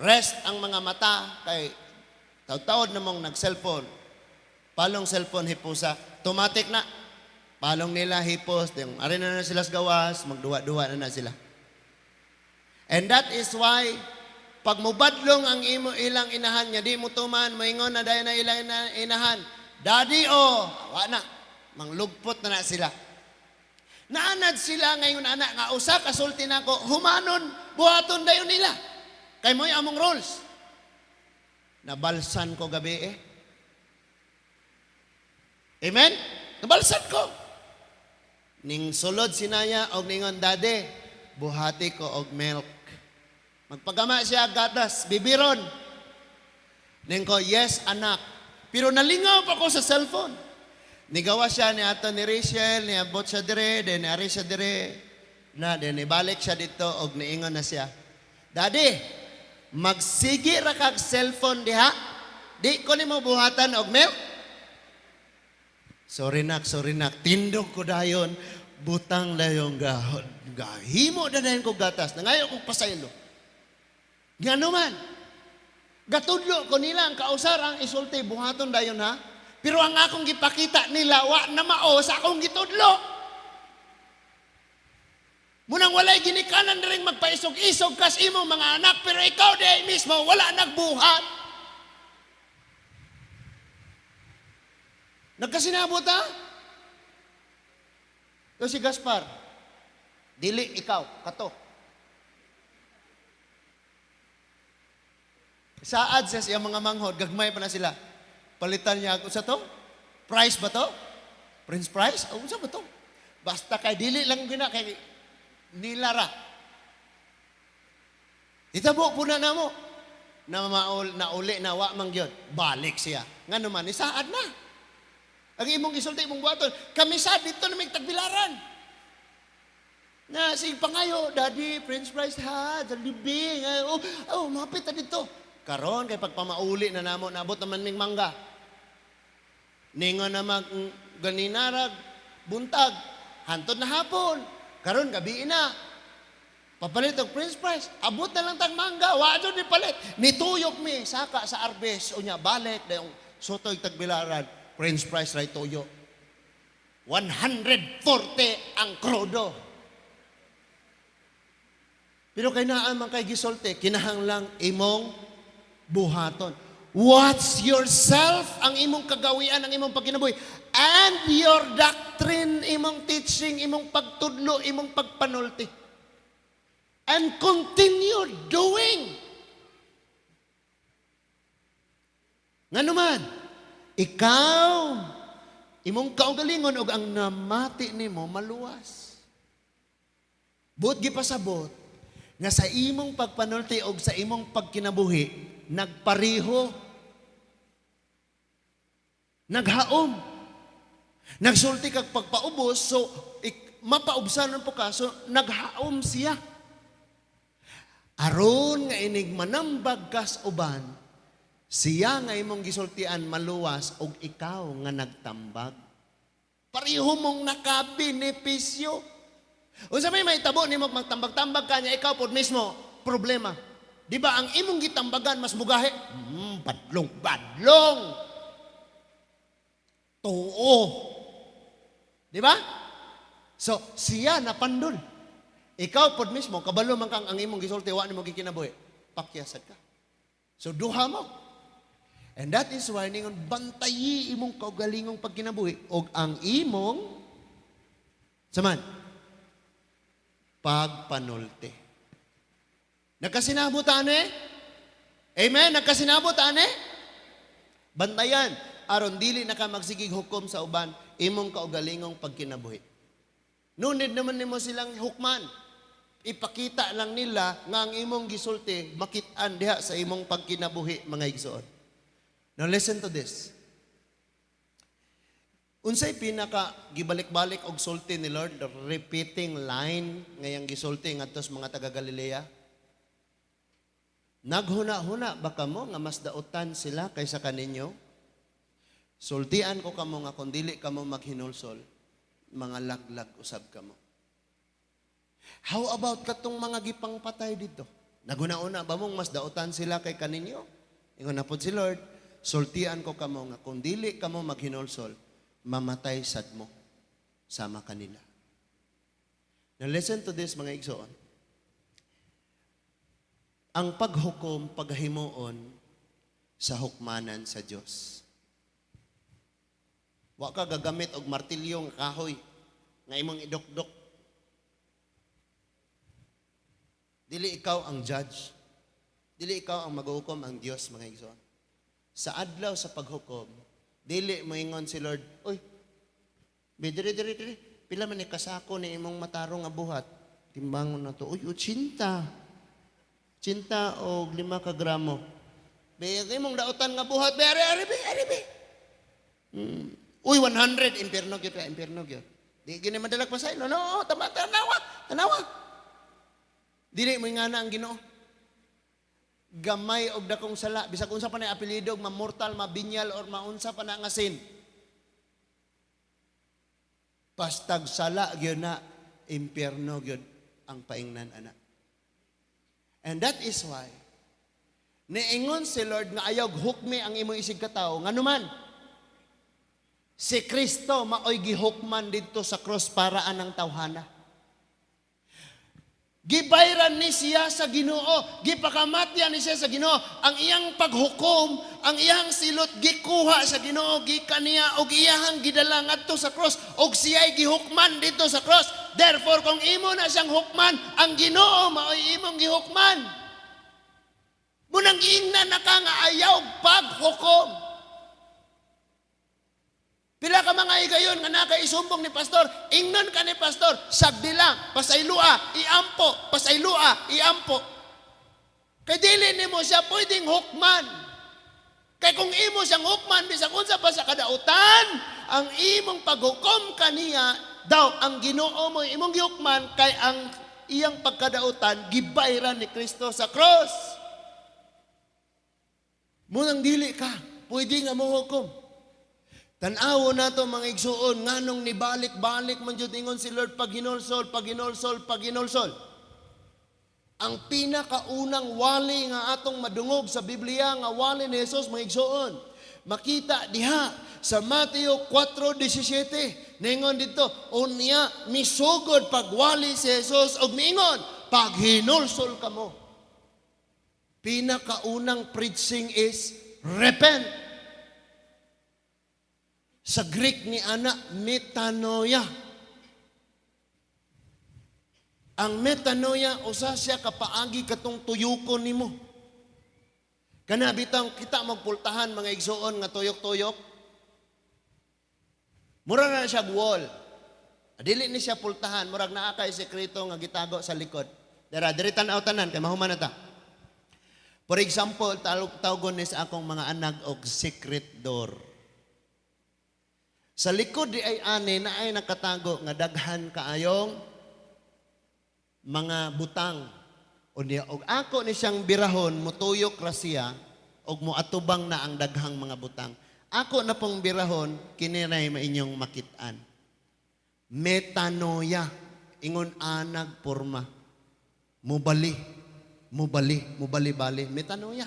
"Rest ang mga mata kay taud-taod na mong nag-cellphone. Palong cellphone, hipusa." Automatic na. Palong nila, hipos, yung ari na na sila sa gawas, magduwa-duwa na na sila. And that is why, pag mubadlong ang imo ilang inahan nga di mo tuman, moingon na dayon na ilang inahan, "Daddy oh," wa na. Manglugpot na na sila. Naanad sila ngayon anak nga usa ka sulti nako, humanon, buhaton dayon nila. Kay mo'y among rules. Nabalsan ko gabi eh. Amen? Nabalsan ko. Ning sulod sinaya og ningon, "Daddy, buhati ko og milk." Magpagama siya gatas, bibiron. Ning ko, "Yes, anak." Pero nalingaw pa ko sa cellphone. Nigawa siya ni ato ni Rachel, niabot siya dire, then ari siya dire. Na, then ibalik siya dito og niingon na siya, "Daddy, magsige ra kag cellphone diha. Di ko nimo buhatan og milk." "Sorry nak, sorry nak." Tindog ko dayon, butang dayon ga gahimo na dayon ko gatas. Nangayo kong pasaylo. Ngano man. Gatudlo ko nila ang kausar ang isulti buhaton dayon ha. Pero ang akong gipakita nila wa na mao sa akong gitudlo. Munang walay ginikanan ring magpaisog-isog kas imong mga anak, pero ikaw di mismo wala nagbuhat. Nagkasinabot ha? Ito si Gaspar, dili ikaw, kato. Saad sa siyang mga manghod, gagmay pa na sila. Palitan niya ako sa to? Price ba to? Prince Price? O, unsa ba to? Basta kay dili lang gina kay nila ra. Itabo po na namo. Na maul, nauli na wa man gyud. Balik siya. Ngano man isaad na. Ang imong gisulti imong buhaton, kami sa dito na may tagbilaran. Na sige pangayo, Daddy, French fries ha, Jollibee. Oh, oh, mapit ta dito. Karon kay pagpamauli na namo, naabot naman ming mangga. Ningon na mag ganinarag buntag, hantod na hapon. Karon gabi na. Papalit og french fries, abot na lang tag mangga, wa jud ni palit. Nituyok mi saka sa arbes unya balik dayong sotoy tagbilaran, french fries ray tuyo. 140 ang krudo. Pero kay naa man kay gisulti, kinahanglang imong buhaton. Watch yourself, ang imong kagawian, ang imong pagkinabuhi, and your doctrine, imong teaching, imong pagtudlo, imong pagpanulti. And continue doing. Ngano man, ikaw, imong kaugalingon og ang namati nimo maluwas. Buot gipasabot nga sa imong pagpanulti og sa imong pagkinabuhi nagpareho, naghaom. Nagsulti kag pagpaubos, so mapaubsanon po ka, so naghaom siya. Aron nga inig manambag kas uban, siya nga imong gisultian maluwas og ikaw nga nagtambag. Pareho mong nakabenepisyo. Unsa may mahitabo nimo magtambag-tambag ka niya, ikaw pod mismo problema. Di ba ang imong gitambagan mas mugahi? Badlong, badlong. Tuo. Di ba? So, siya napandol. Ikaw pod mismo, kabalo man kang ang imong gisulti, wa nimo gikinabuhi. Pakyasad ka. So, duha mo. And that is why ningon bantayi imong kaugalingong pagkinabuhi og ang imong saman pagpanulti. Nagkasinabot ane? Amen? Nagkasinabot ane? Bantayan, aron dili na ka magsigig hukom sa uban, imong kaugalingong pagkinabuhi. Nunid naman nimo silang hukman. Ipakita lang nila nga ang imong gisulti makit-an diha sa imong pagkinabuhi, mga igsoon. Now listen to this. Unsay pinaka gibalik-balik og sulti ni Lord, the repeating line ngayang gisulti ngadto sa mga taga Galilea? Naghuna-huna ba kamo nga mas dautan sila kaysa kaninyo? Sultian ko kamo nga kung dili kamo maghinulsol, mga laglag usab kamo. How about katong mga gipangpatay dito? Naghuna-una ba mong mas dautan sila kay kaninyo? Ingon na pod si Lord, sultian ko kamo nga kung dili kamo maghinulsol, mamatay sad mo sama kanila. Now listen to this, mga igsoon. Ang paghukom, paghimuon sa hukmanan sa Dios. Wa ka gagamit og martilyo nga kahoy nga imong idukdok. Dili ikaw ang judge. Dili ikaw ang maghukom, ang Dios, mga igsoon. Sa adlaw sa paghukom, dili moingon si Lord, "Uy, be diri diri diri, pila man ni kasako ni imong matarong nga buhat? Timbangon na to. Uy, 80. 80 og 5 ka gramo. Be, ang imong dautan nga buhat, be, ari, ari, be, ari, be. Uy, 100, impierno gyud, impierno gyud. Di gini madalag pa sa ilo. No, tama, tanawa, tanawa." Dili mo nga na ang Ginoo. Gamay og dakong sala, bisag unsa pa na apelyido, mamortal, mabinyal or maunsa pa na nga sin. Pastag sala gyud na, impierno gyud ang paingnan ana. And that is why niingon si Lord nga ayaw hukmi ang imong isig katawo, nganuman si Kristo maoy gihukman didto sa cross para anang tawhana. Gibayran ni siya sa Ginoo, gipakamatyan ni siya sa Ginoo. Ang iyang paghukom, ang iyang silot gikuha sa Ginoo gikan niya og iyahang gidala ngadto sa cross og siya'y gihukman didto sa cross. Therefore, kung imo na siyang hukman, ang Ginoo mao'y imong gihukman. Munang giingnan na ka nga ayaw paghukom. Pila ka mga higayon nga nakaisumbong ni pastor, ingnon ka ni pastor, sagdi lang, pasaylua, iampo, pasaylua, iampo. Kay dili nimo siya pwedeng hukman. Kay kung imo siyang hukman, bisag unsa pa sa kadautan, ang imong paghukom kaniya, daw ang Ginoo mo imong gihukman kay ang iyang pagkadautan gibayran ni Kristo sa cross. Munang dili ka, pwede nga mohukom. Tan-awo nato, mga igsuon, nganong nibalik-balik man jud ingon si Lord, paghinulsol, paghinulsol, paghinulsol. Ang pinakaunang wali nga atong madungog sa Biblia nga wali ni Jesus, mga igsuon, makita diha sa Mateo 4:17. Ningon didto, unya misugod pagwali si Jesus og miingon, "Paghinulsol kamo." Pinakaunang preaching is repent. Sa Greek ni ana, metanoia. Ang metanoia, usa siya kapaagi katong tuyukon nimo. Kana bitang kita magpultahan, mga igsuon, nga tuyok-tuyok. Mura na siya wall. Dili ni siya pultahan, murag naa kay sekreto nga gitago sa likod. Dara, diri tan-aw tanan kay mahuman na ta. For example, tawgon ni sa akong mga anak og secret door. Sa likod di ay ani na ay nakatago nga daghan kaayong mga butang. Unya og ako ni siyang birahon, mutuyok ra siya og moatubang na ang daghang mga butang. Ako na pong birahon, kini ray mainyong makit-an. Metanoia, ingon anag porma. Mubali, mubali, mubali-bali, metanoia.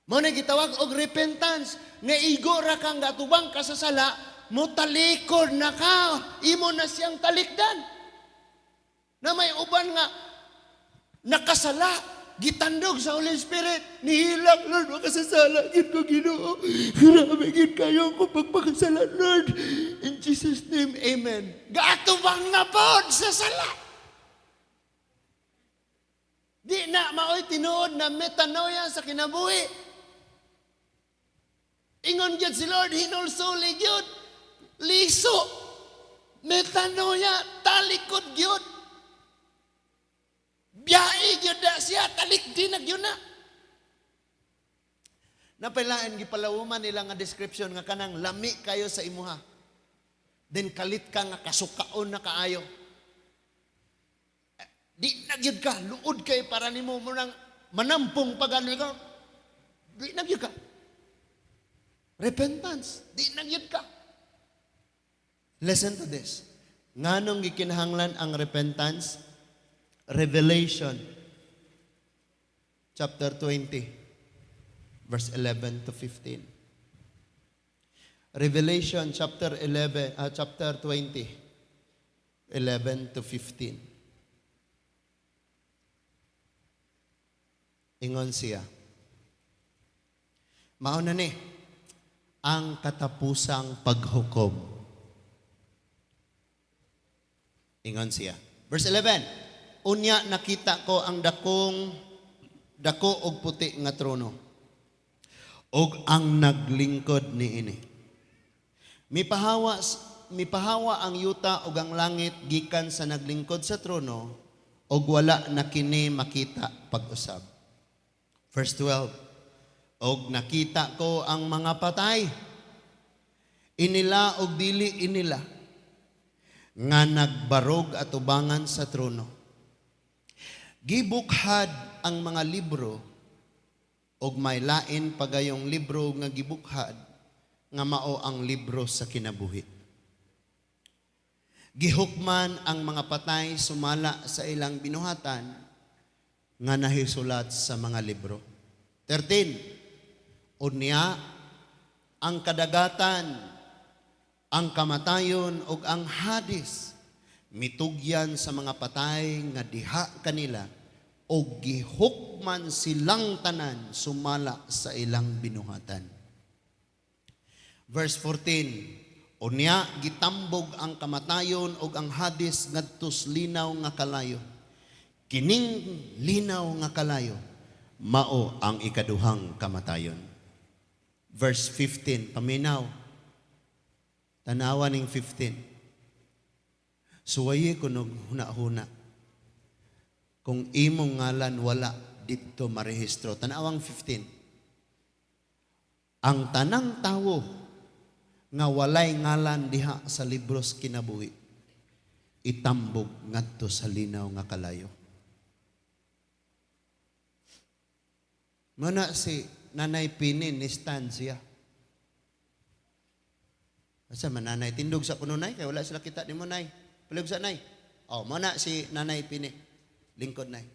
Mao na gitawag og repentance nga igo ra kang gatubang ka sa sala, motalikod na ka, imo na siyang talikdan. Na may uban nga nakasala, gitandog sa Holy Spirit, nihilak, "Lord, makasasala gid ko, Ginoo. Grabe gid kayo ko pagpakasala, Lord. In Jesus' name, amen." Gaatubang na pod sa sala. Di na maoy tinuod na metanoia sa kinabuhi. Ingon gyud si Lord, hinulsuli gyud. Liso. Metanoia, talikod gyud. Biyai gyud na siya, talikdi na gyud na. Napailain gipalawuman nila nga description nga kanang lami kayo sa imuha. Then kalit ka nga kasukaon na kaayo. Di na gyud ka, luod kay para nimo mo nang manampong pag ano ka. Di na gyud ka. Repentance, di na gyud ka. Listen to this. Nganong gikinahanglan ang repentance? Revelation chapter 20 verse 11 to 15. Revelation chapter 11, chapter 20 11 to 15. Ingon siya, "Mao na ni ang katapusang paghukom." Ingon siya. Verse 11. "Unya nakita ko ang dakong dako og puti nga trono og ang naglingkod niini. Mipahawa ang yuta ug ang langit gikan sa naglingkod sa trono ug wala na kini makita pag-usab." Verse 12. "Og nakita ko ang mga patay, inila og dili inila, nga nagbarog atubangan sa trono. Gibukhad ang mga libro ug may lain pagayong libro nga gibukhad nga mao ang libro sa kinabuhi. Gihukman ang mga patay sumala sa ilang binuhatan nga nahisulat sa mga libro." 13. "Unya ang kadagatan, ang kamatayon ug ang Hades Mitugyan sa mga patay nga diha kanila og gihukman silang tanan sumala sa ilang binuhatan. Verse 14, unya gitambog ang kamatayon ug ang Hades ngadto sa linaw nga kalayo. Kining linaw nga kalayo mao ang ikaduhang kamatayon. Verse 15, paminaw. Tanawa ning 15. Suwayi ko nog huna-huna. Kung imong ngalan wala didto marehistro. Tanawang 15. Ang tanang tawo nga walay ngalan diha sa libros kinabuhi, itambog ngadto sa linaw nga kalayo. Muna si Nanay Pinin ni stand siya. Asa man nanay tindog sa kuno, nay, kay wala sila kita nimo, nay. Palihog sa, nay. Oh, muna si Nanay Pini. Lingkod, nay.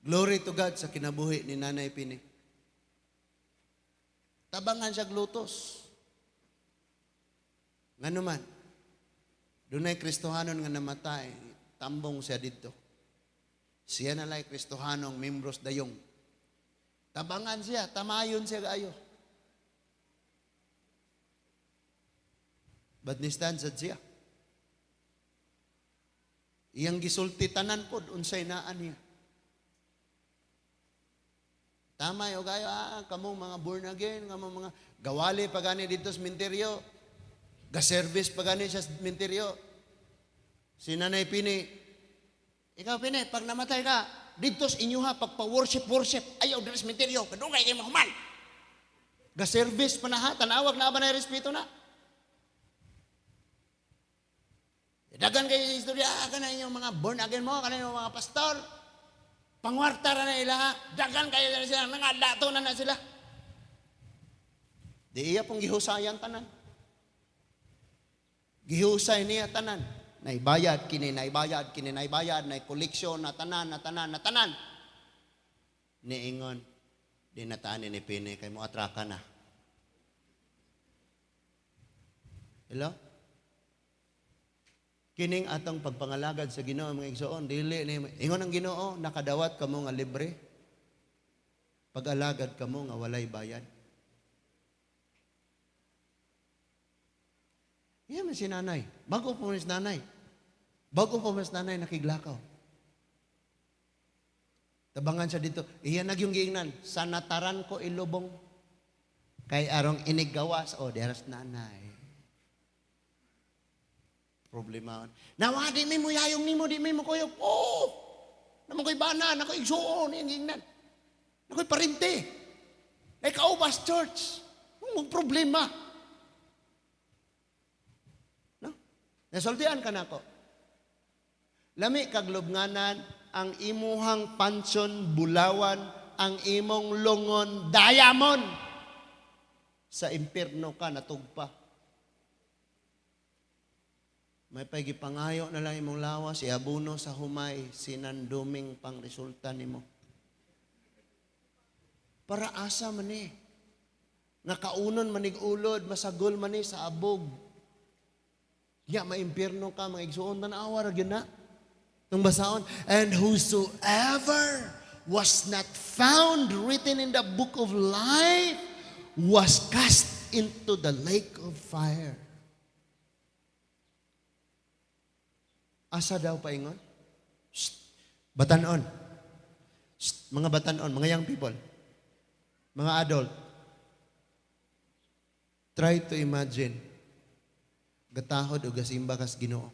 Glory to God sa kinabuhi ni Nanay Pini. Tabangan siya glutos. Ngano man, dunay Kristohanon nga namatay, tambong siya didto. Siya na lay Kristohanong membros dayong. Tabangan siya, tamayon siya kaayo. But ni stand sad siya. Iyang gisulti tanan pod unsay naa niya. Tama yo kayo, kamong mga born again, kamong mga gawali pa gani didto sa minteryo. Ga-service pa gani sa minteryo. Si Nanay Pini, ikaw Pini, pag namatay ka, didto sa inyo ha, pagpa-worship, worship, ayaw diri sa minteryo, kadugay kay mahuman. Ga-service pa na ha, tanawag na ba na respeto na? Dagan kayo sa istorya, kana inyong mga born again mo, kana inyong mga pastor. Pangwarta ra na ila ha. Dagan kayo na sila, nangadato na na sila. Di iya pong gihusayan tanan. Gihusay niya tanan. Naibayad kini, naibayad kini, naibayad, nay koleksyon na tanan, na tanan, na tanan. Niingon, di nataan ni Pini, kay mo atraka na. Hello? Kining atong pagpangalagad sa Ginoo, mga igsoon, dili ni ingon ang Ginoo, nakadawat kamo nga libre. Pag-alagad kamo nga walay bayad. Iya man si nanay. Bago po si nanay. Bago po mas nanay nakiglakaw. Tabangan siya dito. Iya nagyong giingnan, sa nataran ko ilubong. Kay arong inigawas, o deras nanay. Problema. Nawa, di may muyayong nimo, di may mukuyog. Oh! Naman ko'y bana, nako'y igsuon, iyang giingnan. Nako'y parinte. Ay kaubas church. Mong problema. No? Nasultian ka na ako. Lami kaglubnganan, ang imuhang pansyon bulawan, ang imong lungon diamond. Sa impierno ka natugpa. May pagipangayo na lang imong lawas, iabuno sa humay, sinanduming pang resulta nimo. Para asa man eh. Nga kaunon manig ulod, masagol man eh sa abog. Ya, maimpierno ka, mga igsuon, tanawa ra gyud na. Itong basaon, and whosoever was not found written in the book of life was cast into the lake of fire. Asa daw paingon? Shh, batanon. Shh, mga batanon, mga young people, mga adult. Try to imagine, gatahod o gasimba kas Ginoo.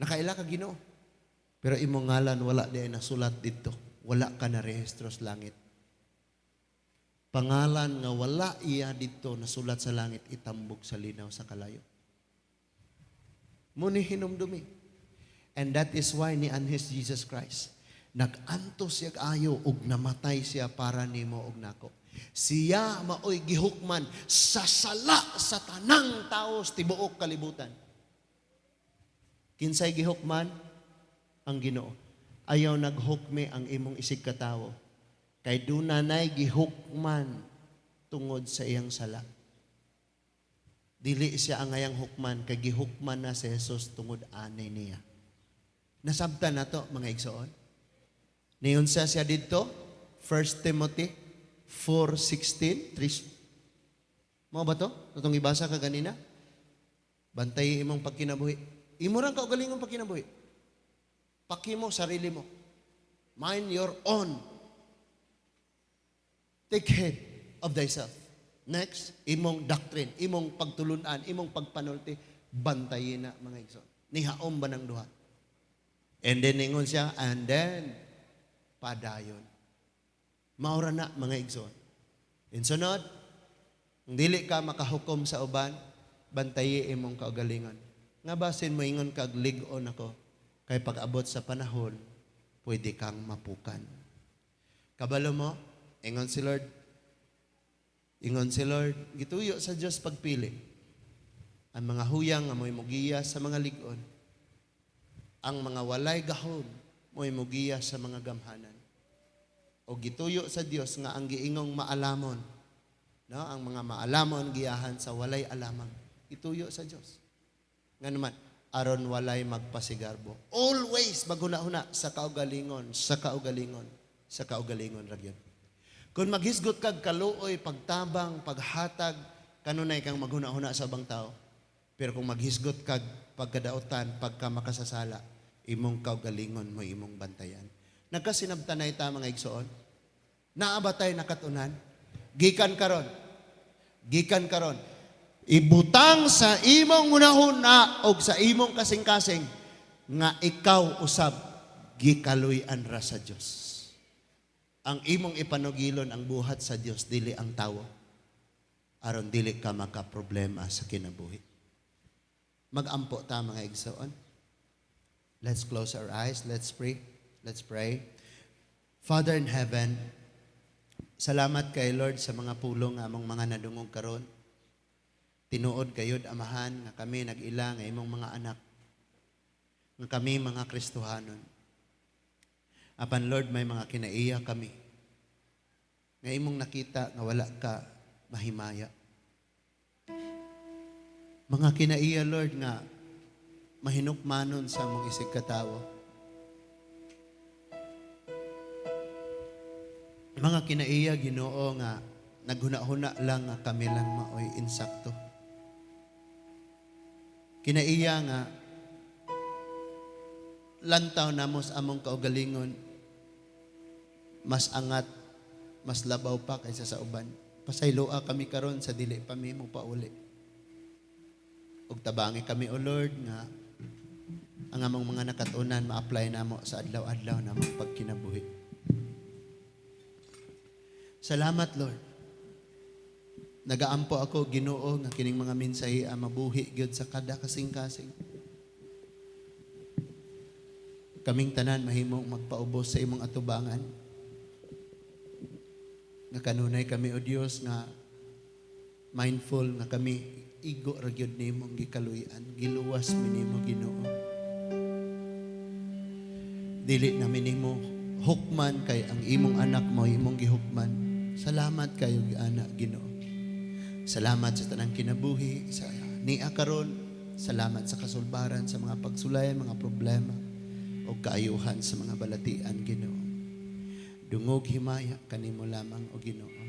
Nakaila ka Ginoo. Pero imong ngalan wala di ay nasulat dito. Wala ka na rehistro sa langit. Pangalan nga wala iya dito nasulat sa langit, itambog sa linaw sa kalayo. Muni hinumdumi. And that is why ni anhis Jesus Christ. Nag-antos siya ayo ug namatay siya para nimo ug nako. Siya maoy gihukman sa sala sa tanang tawo sa tibuok kalibutan. Kinsay gihukman? Ang Ginoo. Ayaw naghukmi ang imong isig katawo. Kay dunanay gihukman tungod sa iyang sala. Dili siya angayang hukman kay gihukman na si Jesus tungod ani niya. Nasabtan nato, mga igsoon. Niunsa siya didto? 1 Timothy 4:16. Mao ba to? Atong ibasa ka ganina? Bantay imong pagkinabuhi. Imo rang kaugalingong pagkinabuhi. Paki mo sarili mo. Mind your own. Take heed of thyself. Next, imong doctrine, imong pagtulunan, imong pagpanulti, bantayin na, mga igsoon. Nihaom ba ng duha? And then ningon siya, and then, padayon. Maura na, mga igsoon. In sunod, kung dili ka makahukom sa uban, bantayi imong kaugalingon. Nga basin mo ingon kag lig-on ako, kay pag-abot sa panahon, pwede kang mapukan. Kabalo mo, ingon si Lord, gituyo sa Dios pagpili. Ang mga huyang nga mo'y mugiya sa mga lig-on. Ang mga walay gahom mo'y mugiya sa mga gamhanan. O gituyo sa Dios nga ang giingong maalamon, no? Ang mga maalamon giyahan sa walay alamang. Gituyo sa Dios. Nga naman, aron walay magpasigarbo. Always maghuna-huna sa kaugalingon, sa kaugalingon, sa kaugalingon ra gyud. Kung maghisgot kag kaluoy, pagtabang, paghatag, kanunay kang maghuna-huna sa ubang tao. Pero kung maghisgot kag pagkadautan, pagka makasasala, imong kaugalingon mo imong bantayan. Nagkasinabtanay ta, mga igsoon? Naa ba tay nakatunan? Gikan karon. Gikan karon. Ibutang sa imong hunahuna og sa imong kasing-kasing nga ikaw usab gikaluy-an ra sa Dios. Ang imong ipanugilon ang buhat sa Dios, dili ang tawo. Aron dili ka makaproblema sa kinabuhi. Magampo ta, mga igsoon. Let's close our eyes. Let's pray. Let's pray. Father in heaven, salamat kay Lord sa mga pulong nga among mga nadungog karon. Tinuod gayud, Amahan, nga kami nag-ila nga imong mga anak. Nga kami mga Kristohanon. Apan Lord, may mga kinaiya kami nga imong nakita nga wala ka mahimaya. Mga kinaiya, Lord, nga mahinukmanon sa among isig katawo. Mga kinaiya, Ginoo, nga naghuna-huna lang nga kami lang maoy insakto. Kinaiya nga lantaw namo sa among kaugalingon mas angat, mas labaw pa kaysa sa uban. Pasayloa kami karon sa dili pa mi mo pauli. Ug tabangi kami, O Lord, nga ang among mga nakatunan ma-apply namo sa adlaw-adlaw namong pagkinabuhi. Salamat, Lord. Nagaampo ako, Ginoo, nga kining mga mensahe ang mabuhi gyud sa kada kasing-kasing. Kaming tanan mahimong magpaubos sa imong atubangan. Nga kanunay kami, O Dios, nga mindful nga kami igo ra gyud nimong gikaluy-an, giluwas mi nimo, Ginoo. Dili namin nimo hukman kay ang imong anak mo imong gihukman. Salamat kayo anak, Ginoo. Salamat sa tanang kinabuhi sa nia karon. Salamat sa kasulbaran sa mga pagsulayan, mga problema o kaayuhan sa mga balatian, Ginoo. Dungog himaya kanimo lamang, o Ginoo.